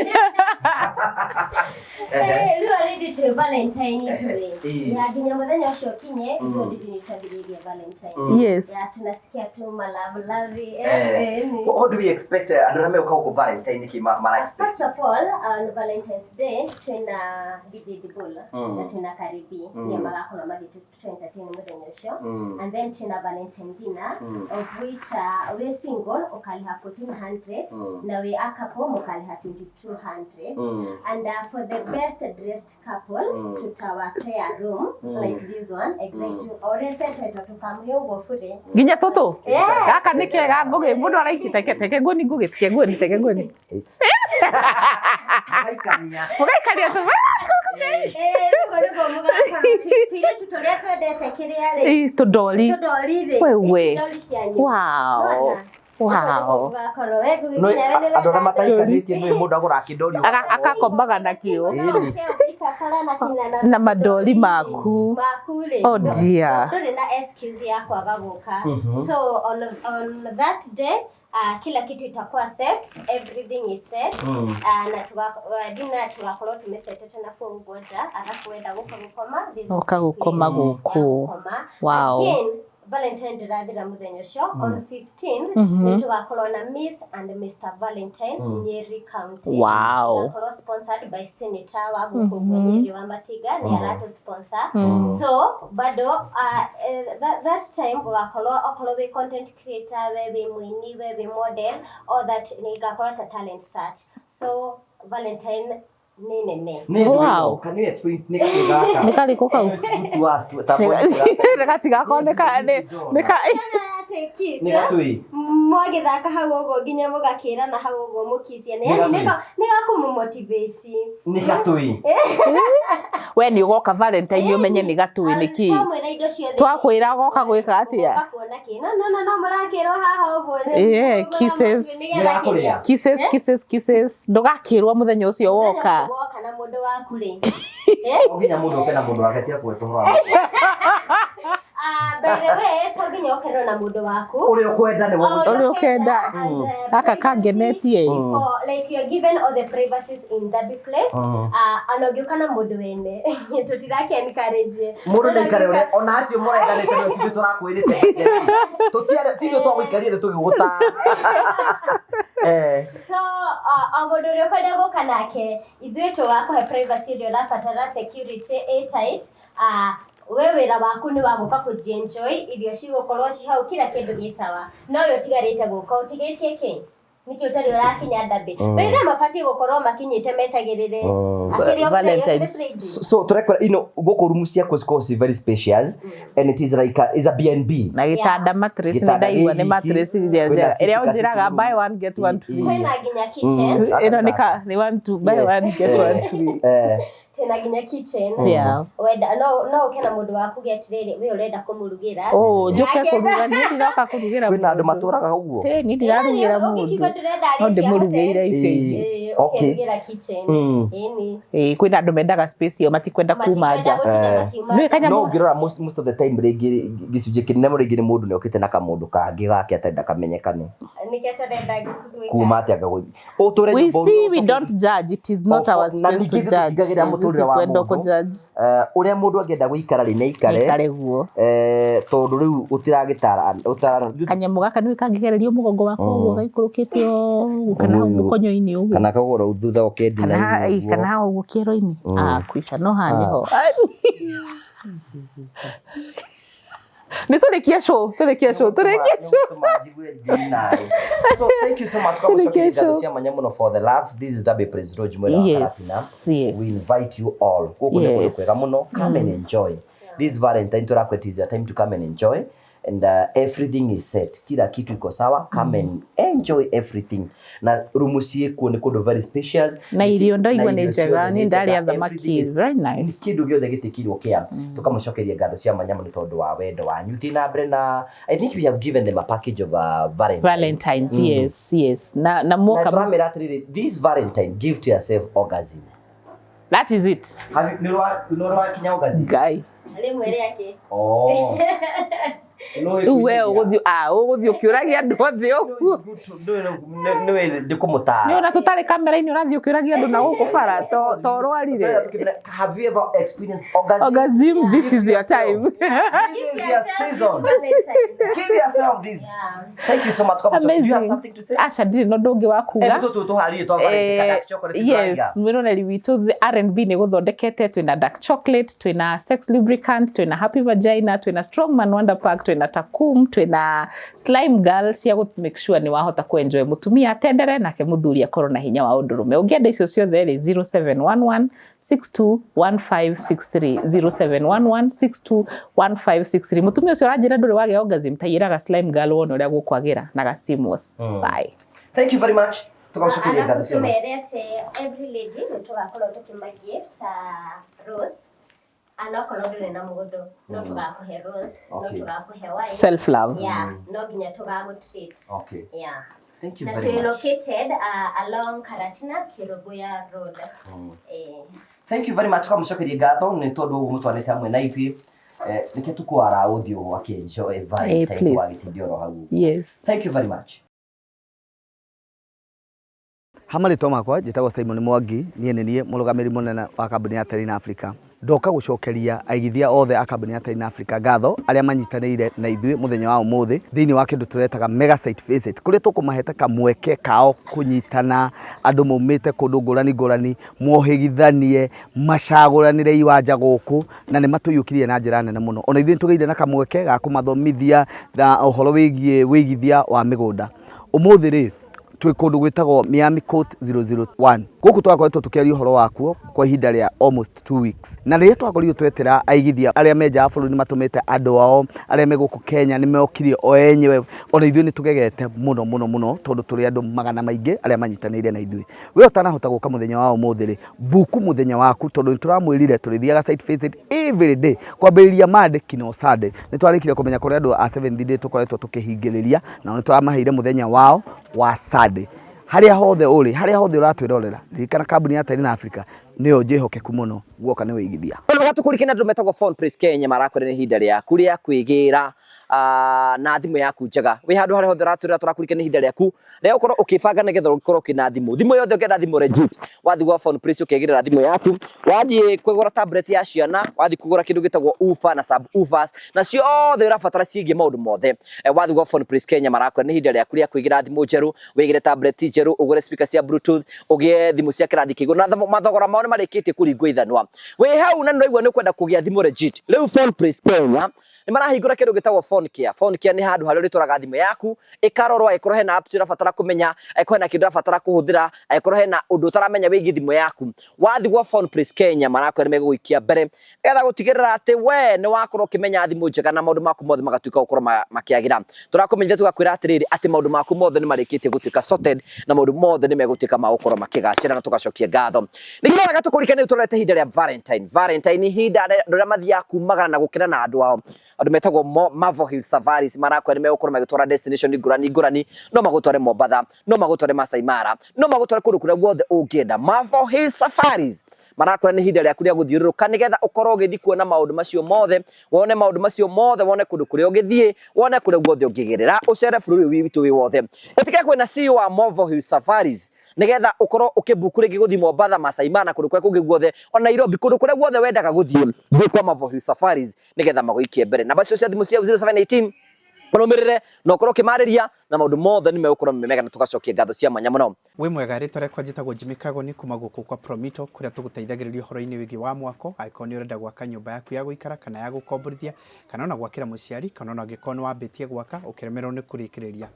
already twĩ Valentine ithuĩ. Ĩĩ. Ya nginya mũthenya ũcio ũkinye, ithuĩ already nĩ twambĩrĩirie Valentine. Yes. Ya tunasikia tu malove lovey. What do we expect andũ arĩa megũka gũkũ Valentine nĩkĩ mara expect? First of all, on Valentine's Day twina DJ Dibula na twina Karibi mm. nĩo magakorwo magĩtũ entertain mũthenya ũcio and then twina Valentine dinner of which wĩ single ũkarĩha 1400 na wĩ a couple mũkarĩha 2200 and for the best dressed couple tutawapea room like this one exactly ũrĩa setetwo tũkamũhe ũguo bure. Nginya tũtũ. Yeah. Gaka nĩ kega ngũgĩ mũndũ araikia teke teke nguoni ngũgĩ teke nguoni teke nguoni. Maikania. Mũgaikania tũ. Rĩu nĩguo mũgakorwo tũirĩtu tũrĩa twendete kĩrĩa rĩ Ĩĩ tũndori. tũndori rĩ Wewe. ici ndori cianyu. Wow. Wow. Ũgakorwo we No, gũgĩkinya we nĩ andũ arĩa mataikanĩtie nĩ mũndũ agũraga kĩndori. Akakombaga nakĩo. Na mandori maku. Maku rĩ. Oh dear. Ndũrĩ na excuse ya kwaga gũka. So on that day kila kitu itakuwa set, everything is set. Na dinner tugakorwo tumesetete na kũu ũguo nja, alafu wenda gũka gũkoma, this is Ũka the gũkoma place gũkũ. ya gũkoma. Wow. Again, Valentine ndĩrathira mũthenya ũcio on 15th nĩ tũgakorwo na Miss and Mr Valentine Nyeri County. Wow. Tũgakorwo sponsored by Senator wa gũkũ ũguo Nyeri wa Matiga nĩ aratũ sponsor. So bado that time gũgakorwo okorwo wĩ content creator, we wĩ mũini, we wĩ model, all that nĩ igakorwo ta talent search. So Valentine nĩ nene. Nĩ ndũ Wow. ĩno, can you explain nĩ kĩ gaka? Nĩ karĩkũ kau? It's good to ask, ta boy Gatigakorwo nĩ ka nĩ nĩ ka Atĩ kiss, Nĩ gatui. mwagĩthaka hau ũguo nginya mũgakĩrana hau ũguo mũkiciane Nĩ yani gatui. nĩ gakũmũmotivate. Nĩ gatui. We nĩ ũgoka Valentine ũmenye nĩ gatui nĩ kĩ. Twamwĩra indo ciothe. Twakwĩra goka gwĩka atĩa? Ũgoka kuona kĩ? No no no no mũrakĩrwo haha ũguo. Ĩĩ, kisses. Nĩgetha Nĩgakũrĩa. kĩrĩa. Kisses kisses kisses ndũgakĩrwo mũthenya ũcio woka. Mũthenya ũcio woka na mũndũ waku rĩ. No nginya mũndũ oke na mũndũ wake ti akwete ũhoro wa By the way, to nginya ũkerwo na mũndũ waku. Ũrĩa ũkwenda nĩ wagũ- Ũrĩa ũkenda. And, Gaka privacy kangenetie. for, like you're given all the privacies in Derby Place. Ona ũngĩũka na mũndũ wene tũtirake encourage. Mũndũ ndaikare ũrĩa ona acio mũrenganĩte nĩo tithuĩ tũrakwĩrĩte tũtiarĩ tithuĩ twagũikarire tũgĩgũtara. So o mũndũ ũrĩa ũkwenda gũka nake ithuĩ tũgakũhe privacy ĩrĩa ũrabatara security ĩ tight. We wĩra waku nĩ wa gũka kũjienjoy, irio cigũkorwo ci hau, kila kĩndũ gĩ sawa. No we ũtigarĩte gũka ũtigĩtie kĩ? Nĩkĩ ũtarĩ ũrakinya ndambĩ? Maithe mabatiĩ gũkorwo makinyĩte metagĩrĩre. Akĩrĩ o Valentine's. Friday. So turekora gũkũ room ciaku cikoragwo ci very spacious and it is like a, is a B&B. Na gĩtanda mattress nĩ Gĩtanda ndaigua gĩ nĩ giki, mattress ĩrĩa kwĩna njega. Ĩrĩa seat ũnjĩraga ka buy one get one free. Kwĩna nginya kitchen. Ĩno nĩ ka nĩ one two buy Yes. one get one free. Twĩna nginya kitchen. Yeah. Wenda no ũke na mũndũ waku ge atĩrĩrĩ, we ũrenda kũmũrugĩra. Oh, njũke Nake- kũruga niĩ ndiroka kũrugĩra Kwĩna andũ mũndũ. matũraga ũguo. Ĩ, niĩ ndirarugĩra Yaani, mũndũ. ũngĩkiuga ndũrenda No arĩe cia ndĩmũrugĩire hotel, icio ingĩ. ĩĩ, Okay. ũkerugĩra kitchen. Ĩni. Ĩ, kwĩna andũ mendaga space ĩyo matikwenda kuma Matikwenda nja. gũtinda Eh. makiuma Nĩũĩ nja. kanyamũ No ũngĩrora most of the time rĩngĩ gĩcunjĩ kĩnene mũno rĩngĩ nĩ mũndũ nĩ okĩte na kamũndũ kangĩ gake atarenda kamenyekane. Nĩkĩo tũrenda gwĩka. Kuma atĩa gagũthiĩ. Ũtũre We nyũmba see, we ũcoke- don't judge. It is not Of- our na space to ningĩ judge. tũtingagĩrĩra mũtũrĩre wa Tũtikwenda mũndũ. kũ-judge. Ũrĩa mũndũ angĩenda gũikara rĩ nĩ aikare. Aikare guo. Tondũ rĩu ũtiragĩtara ũtara Kanyamũ gaka nĩũĩ kangĩgererio mũgongo wakwa ũguo gaikũrũkĩte ũguo kana hau mũkonyo-inĩ ũguo. Kana kagũra thutha ũkendi Kana ĩ, kana hau ũguo kĩero-inĩ. Ah, kwica no haha nĩho. Nĩ tũrĩkie show, tũrĩkie show, tũrĩkie show. So thank you so much kwa Tũrĩkie gũcokeria ngatho show. cia mwanya mũno for the love. This is Derby Praise Lodge mwena wa Yes, Karatina. yes. We invite you all. Gũkũ nĩ kũndũ Yes. kwega mũno. Come and enjoy. This Valentine tũrakwĩra it is your time to come and enjoy. And everything is set. Kila kitu iko sawa. Come and enjoy everything. Na rumu ciĩkuo nĩ kũndũ very spacious. Na irio ndaigua Na nĩ irio njega, ciothe niĩ nĩ njega. ndarĩa thamaki, Everything is very nice. Kĩndũ gĩothe gĩtĩkirwo kĩa tũkamũcokeria ngatho cia mwanya mũno tondũ wa wendo wanyu. Thiĩ na mbere na I think we have given them a package of Valentine. Valentines, yes, yes. Na Na mwoka tũramera atĩrĩrĩ, this Valentine give to yourself orgasm. That is it. Have you nĩ ũrakinya orgasm? Ngai. Rĩmwe rĩake. Oh. Rĩu we ũgũthiĩ ah ũgũthiĩ ũkĩũragia andũ othe ũguo. Nĩ ndĩkũmũtaara. Nĩ ona tũtarĩ kamera-inĩ ũrathiĩ ũkĩũragia andũ na gũkũ bara to ũrwarire. Have you ever experienced orgasm? Orgasm, this is your time. This is your season. Valentine. Give yourself this. Thank you so much. Do you have Amazing. something to say? Aca ndirĩ na ũndũ ũngĩ wa kuga. Nĩ tũtũ tũharĩrie twa Valentine kana dark chocolate Yes, mwĩroreri witũ the R&B nĩ gũthondekete twĩna dark chocolate, twĩna sex lubricant, twĩna happy vagina, twĩna strong man wonder pack, twĩna takum, twĩna slime girl cia gũ make sure nĩ wahota kũ enjoy mũtumia atendere nake mũthuri akorwo na hinya wa ũndũrũme. Ũngĩenda icio ciothe rĩ 0711 621563 0711 621563. Mũtumia ũcio ũranjĩra ndũrĩ wagĩa orgasm ta ĩraga slime girl wone ũrĩa gũkwagĩra na gacimos. Bye. Thank you very much. Tũkamũcokeria ngatho Alafu cia mwanya. tumere atĩ every lady nĩ tũgakorwo tũkĩma gift rose anokorwo ndũrĩ na mũndũ no tũgakũhe rose no Okay. tũgakũhe wine Self love. yeah no nginya tũgagũ treat Okay. yeah Thank you na very twĩ much. located along Karatina Kirogoya Road. Thank you very much tũkamũcokeria ngatho nĩ tondũ ũguo mũtwanĩte hamwe na ithuĩ. Nĩkĩo tũkwara ũthiũ gwake enjoy Valentine please. wagĩtindia oro hau. Yes. Thank you very much. Ha marĩtwa makwa njĩtagwo Simon Mwangi, niĩ nĩ niĩ mũrũgamĩrĩri mũnene wa kambuni ya Terrain Africa. Ndoka gũcokeria aigithia othe a kambuni ya Terrain Africa ngatho arĩa manyitanĩire na ithuĩ mũthenya wa ũmũthĩ thĩinĩ wa kĩndũ tũretaga mega site visit kũrĩa tũkũmahete kamweke kao kũnyitana andũ maumĩte kũndũ ngũrani ngũrani mohĩgithanie macagũranĩre iwanja gũkũ na nĩ matũiyũkirie na njĩra nene mũno. Ona ithuĩ nĩ tũgĩire na kamweke ga kũmathomithia na ũhoro wĩgiĩ wĩigithia wa mĩgũnda. Ũmũthĩ rĩ twĩ kũndũ gwĩtagwo Miami Court 001 gũkũ twakoretwo tũkĩaria ũhoro wakuo kwa ihinda rĩa almost 2 weeks na rĩrĩa twakorirwo twetera aigithia arĩa me nja wa bũrũri nĩmatũmĩte andũ ao arĩa me gũkũ Kenya nĩmokire o enyewe ona ithuĩ nĩtũgegete mũno mũno mũno tondũ tũrĩ andũ magana maingĩ arĩa manyitanĩire na ithuĩ. We ũtanahota gũka mũthenya wa ũmũthĩ rĩ buku mũthenya waku tondũ nĩtũramwĩrire tũrĩthiaga site visit every day kwambĩrĩria Monday kinya Sunday. Nĩtwarĩkire kũmenya kũrĩ andũ a Seventh Day tũkoretwo tũkĩhingĩrĩria nao nĩtũramaheire mũthenya wao wa Sunday. Harĩa hothe ũrĩ, harĩa hothe ũratwĩrorera, ririkana kambuni ya Terrain Africa nĩyo njĩhokeku mũno guoka nĩ wĩigithia. Gatũkũrikana andũ metagwo Phone Place Kenya marakwĩra nĩ ihinda rĩaku rĩa kwĩgĩra na thimũ yaku njega. Wĩ handũ harĩa hothe ũratwĩrora tũrakũrikana nĩ ihinda rĩaku rĩa gũkorwo ũkĩbanga nĩgetha ũkorwo ũkĩna thimũ. Thimũ yothe ũngĩenda thimũ legit, wathiĩ gwa Phone Place ũkegĩrĩra thimũ yaku, wathiĩ kũgũra tablet ya ciana, wathiĩ kũgũra kĩndũ gĩtagwo woofer na sub woofers, na ciothe ũrabatara ciĩgiĩ maũndũ mothe. Wathiĩ gwa Phone Place Kenya marakwĩra nĩ ihinda rĩaku rĩa kwĩgĩra thimũ njerũ, wĩgĩre tablet njerũ, ũgũre speaker cia bluetooth, ũgĩe thimũ cia kĩrathi kĩa igũrũ na mathogora mao nĩ nĩ marĩkĩtie kũringwo ithanwa. Wĩ hau na nĩũraigua nĩ ũkwenda kũgĩa thimũ legit. Rĩu Phone Place Kenya nĩ marahingũra kĩndũ gĩtagwo Phone Care. Phone Care nĩ handũ harĩa ũrĩtwaraga thimũ yaku ĩkarorwo, angĩkorwo hena apps ũrabatara kũmenya, angĩkorwo hena kĩndũ ũrabatara kũhũthĩra, angĩkorwo hena ũndũ ũtaramenya wĩgiĩ thimũ yaku. Wathiĩ gwa Phone Place Kenya marakwĩra nĩ megũgũikia mbere nĩgetha gũtigĩrĩra atĩ we nĩ wakorwo ũkĩmenya thimũ njega na maũndũ maku mothe magatuĩka gũkorwo makĩagĩra. Tũrakũmenyithia tũgakwĩra atĩrĩrĩ atĩ maũndũ maku mothe nĩ marĩkĩtie gũtuĩka sorted na maũndũ mothe nĩ megũtuĩka ma gũkorwo makĩgacĩra na tũgacokia ngatho. Ningĩ wega tũkũririkanie rĩu tũrorete ihinda rĩa Valentine. Valentine nĩ ihinda andũ arĩa mathiaga kumagara na gũkena na andũ ao. Andũ metagwo Marvel Hill Safaris marakwĩra nĩ megũkorwo magĩtwara destination ngũrani ngũrani, no magũtware Mombatha, no magũtware Masai Mara, no magũtware kũndũ kũrĩa guothe ũngĩenda. Marvel Hill Safaris marakwĩra nĩ ihinda rĩaku rĩa gũthiũrũrũka nĩgetha ũkorwo ũgĩthiĩ kuona maũndũ macio mothe, wone maũndũ macio mothe, wone kũndũ kũrĩa ũngĩthiĩ, wone kũrĩa guothe ũngĩgerera, ũcere bũrũri ũyũ witũ wĩ wothe. Ĩtĩkĩra kwĩna CEO wa Marvel Hill Safaris nĩgetha ũkorwo ũkĩbuku rĩngĩ gũthiĩ Mombatha, Masai Mara na kũndũ kũrĩa kũngĩ guothe, ona Nairobi, kũndũ kũrĩa guothe wendaga gũthiĩ, thiĩ kwa Marvel Hill Safaris nĩgetha magũikie mbere. Namba icio cia thimũ cia 0718 ũrũmĩrĩre na ũkorwo ũkĩmarĩria na maũndũ mothe nĩ megũkorwo me mega na tũgacokia ngatho cia mwanya mũno. Wĩ mwega, rĩtwa rĩakwa njĩtagwo Jimmy Kagoni kuma gũkũ kwa Promito kũrĩa tũgũteithagĩrĩria ũhoro-inĩ wĩgiĩ wa mwako, angĩkorwo nĩ ũrenda gwaka nyũmba yaku ya gũikara kana ya gũkomborithia, kana ona gwakĩra mũciari, kana ona angĩkorwo nĩ wambĩtie gwaka ũkĩremererwo nĩ kũrĩkĩrĩria.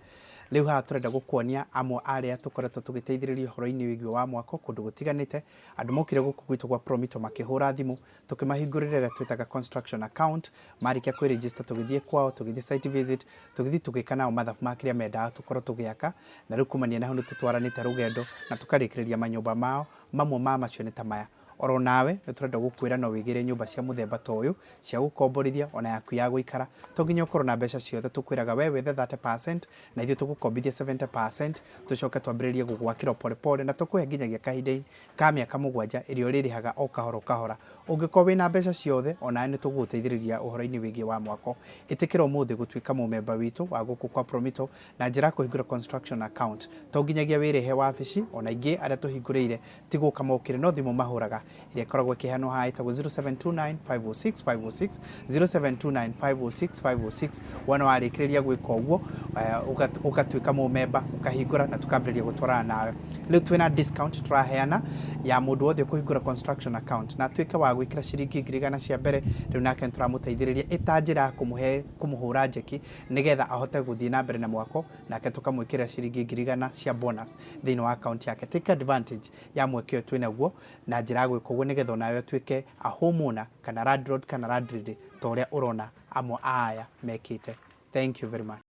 Rĩu haha tũrenda gũkuonia amwe a arĩa tũkoretwo tũgĩteithĩrĩria ũhoro-inĩ wĩgiĩ wa mwako kũndũ gũtiganĩte. Andũ mokire gũkũ gwitũ gwa Promito makĩhũra thimũ, tũkĩmahingũrĩra ĩrĩa twĩtaga construction account, marĩkia kwĩ register tũgĩthiĩ kwao, tũgĩthiĩ site visit, tũgĩthiĩ tũgĩka nao mathabu ma kĩrĩa mendaga tũkorwo tũgĩaka, na rĩu kumania na hau nĩ tũtwaranĩte rũgendo na tũkarĩkĩrĩria manyũmba mao, mamwe ma macio nĩ ta maya. Oro nawe nĩ tũrenda gũkwĩra no wĩgĩre nyũmba cia mũthemba ta ũyũ cia gũkomborithia ona yaku ya gũikara. To nginya ũkorwo na mbeca ciothe, tũkwĩraga we wethe 30% na ithuĩ tũgũkombithie 70% tũcoke twambĩrĩrie gũgwakĩra o pole pole na tũkũhe nginyagia kahinda ka mĩaka mũgwanja ĩrĩa ũrĩrĩhaga o kahora o kahora. Ũngĩkorwo wĩna mbeca ciothe onawe nĩ tũgũgũteithĩrĩria ũhoro-inĩ wĩgiĩ wa mwako. Ĩtĩkĩra ũmũthĩ gũtuĩka mũmemba witũ wa gũkũ kwa Promito na njĩra ya kũhingũra construction account. To nginyagia wĩrĩhe wabici, ona aingĩ arĩa tũhingũrĩire ti gũka mokire no thimũ mahũraga ĩrĩa ĩkoragwo ĩkĩheanwo haha ĩtagwo 0729 506 506, 0729 506 506. Wona warĩkĩrĩria gwĩka ũguo ũgatuĩka mũmemba, ũkahingũra na tũkambĩrĩria gũtwarana nawe. Rĩu twĩna discount tũraheana ya mũndũ wothe ũkũhingũra construction account na atuĩke wa gwĩkĩra ciringi 100,000 cia mbere, rĩu nake nĩtũramũteithĩrĩria ĩta njĩra ya kũmũhe kũmũhũra njeki nĩgetha ahote gũthiĩ na mbere na mwako, nake tũkamwĩkĩrĩra ciringi 100,000 cia bonus thĩinĩ wa account yake. Take advantage ya mweke ũyũ twĩnaguo na njĩra ya gwĩka ũguo nĩgetha onawe ũtuĩke a homeowner kana landlord kana landlady ta ũrĩa ũrona amwe a aya mekĩte. Thank you very much.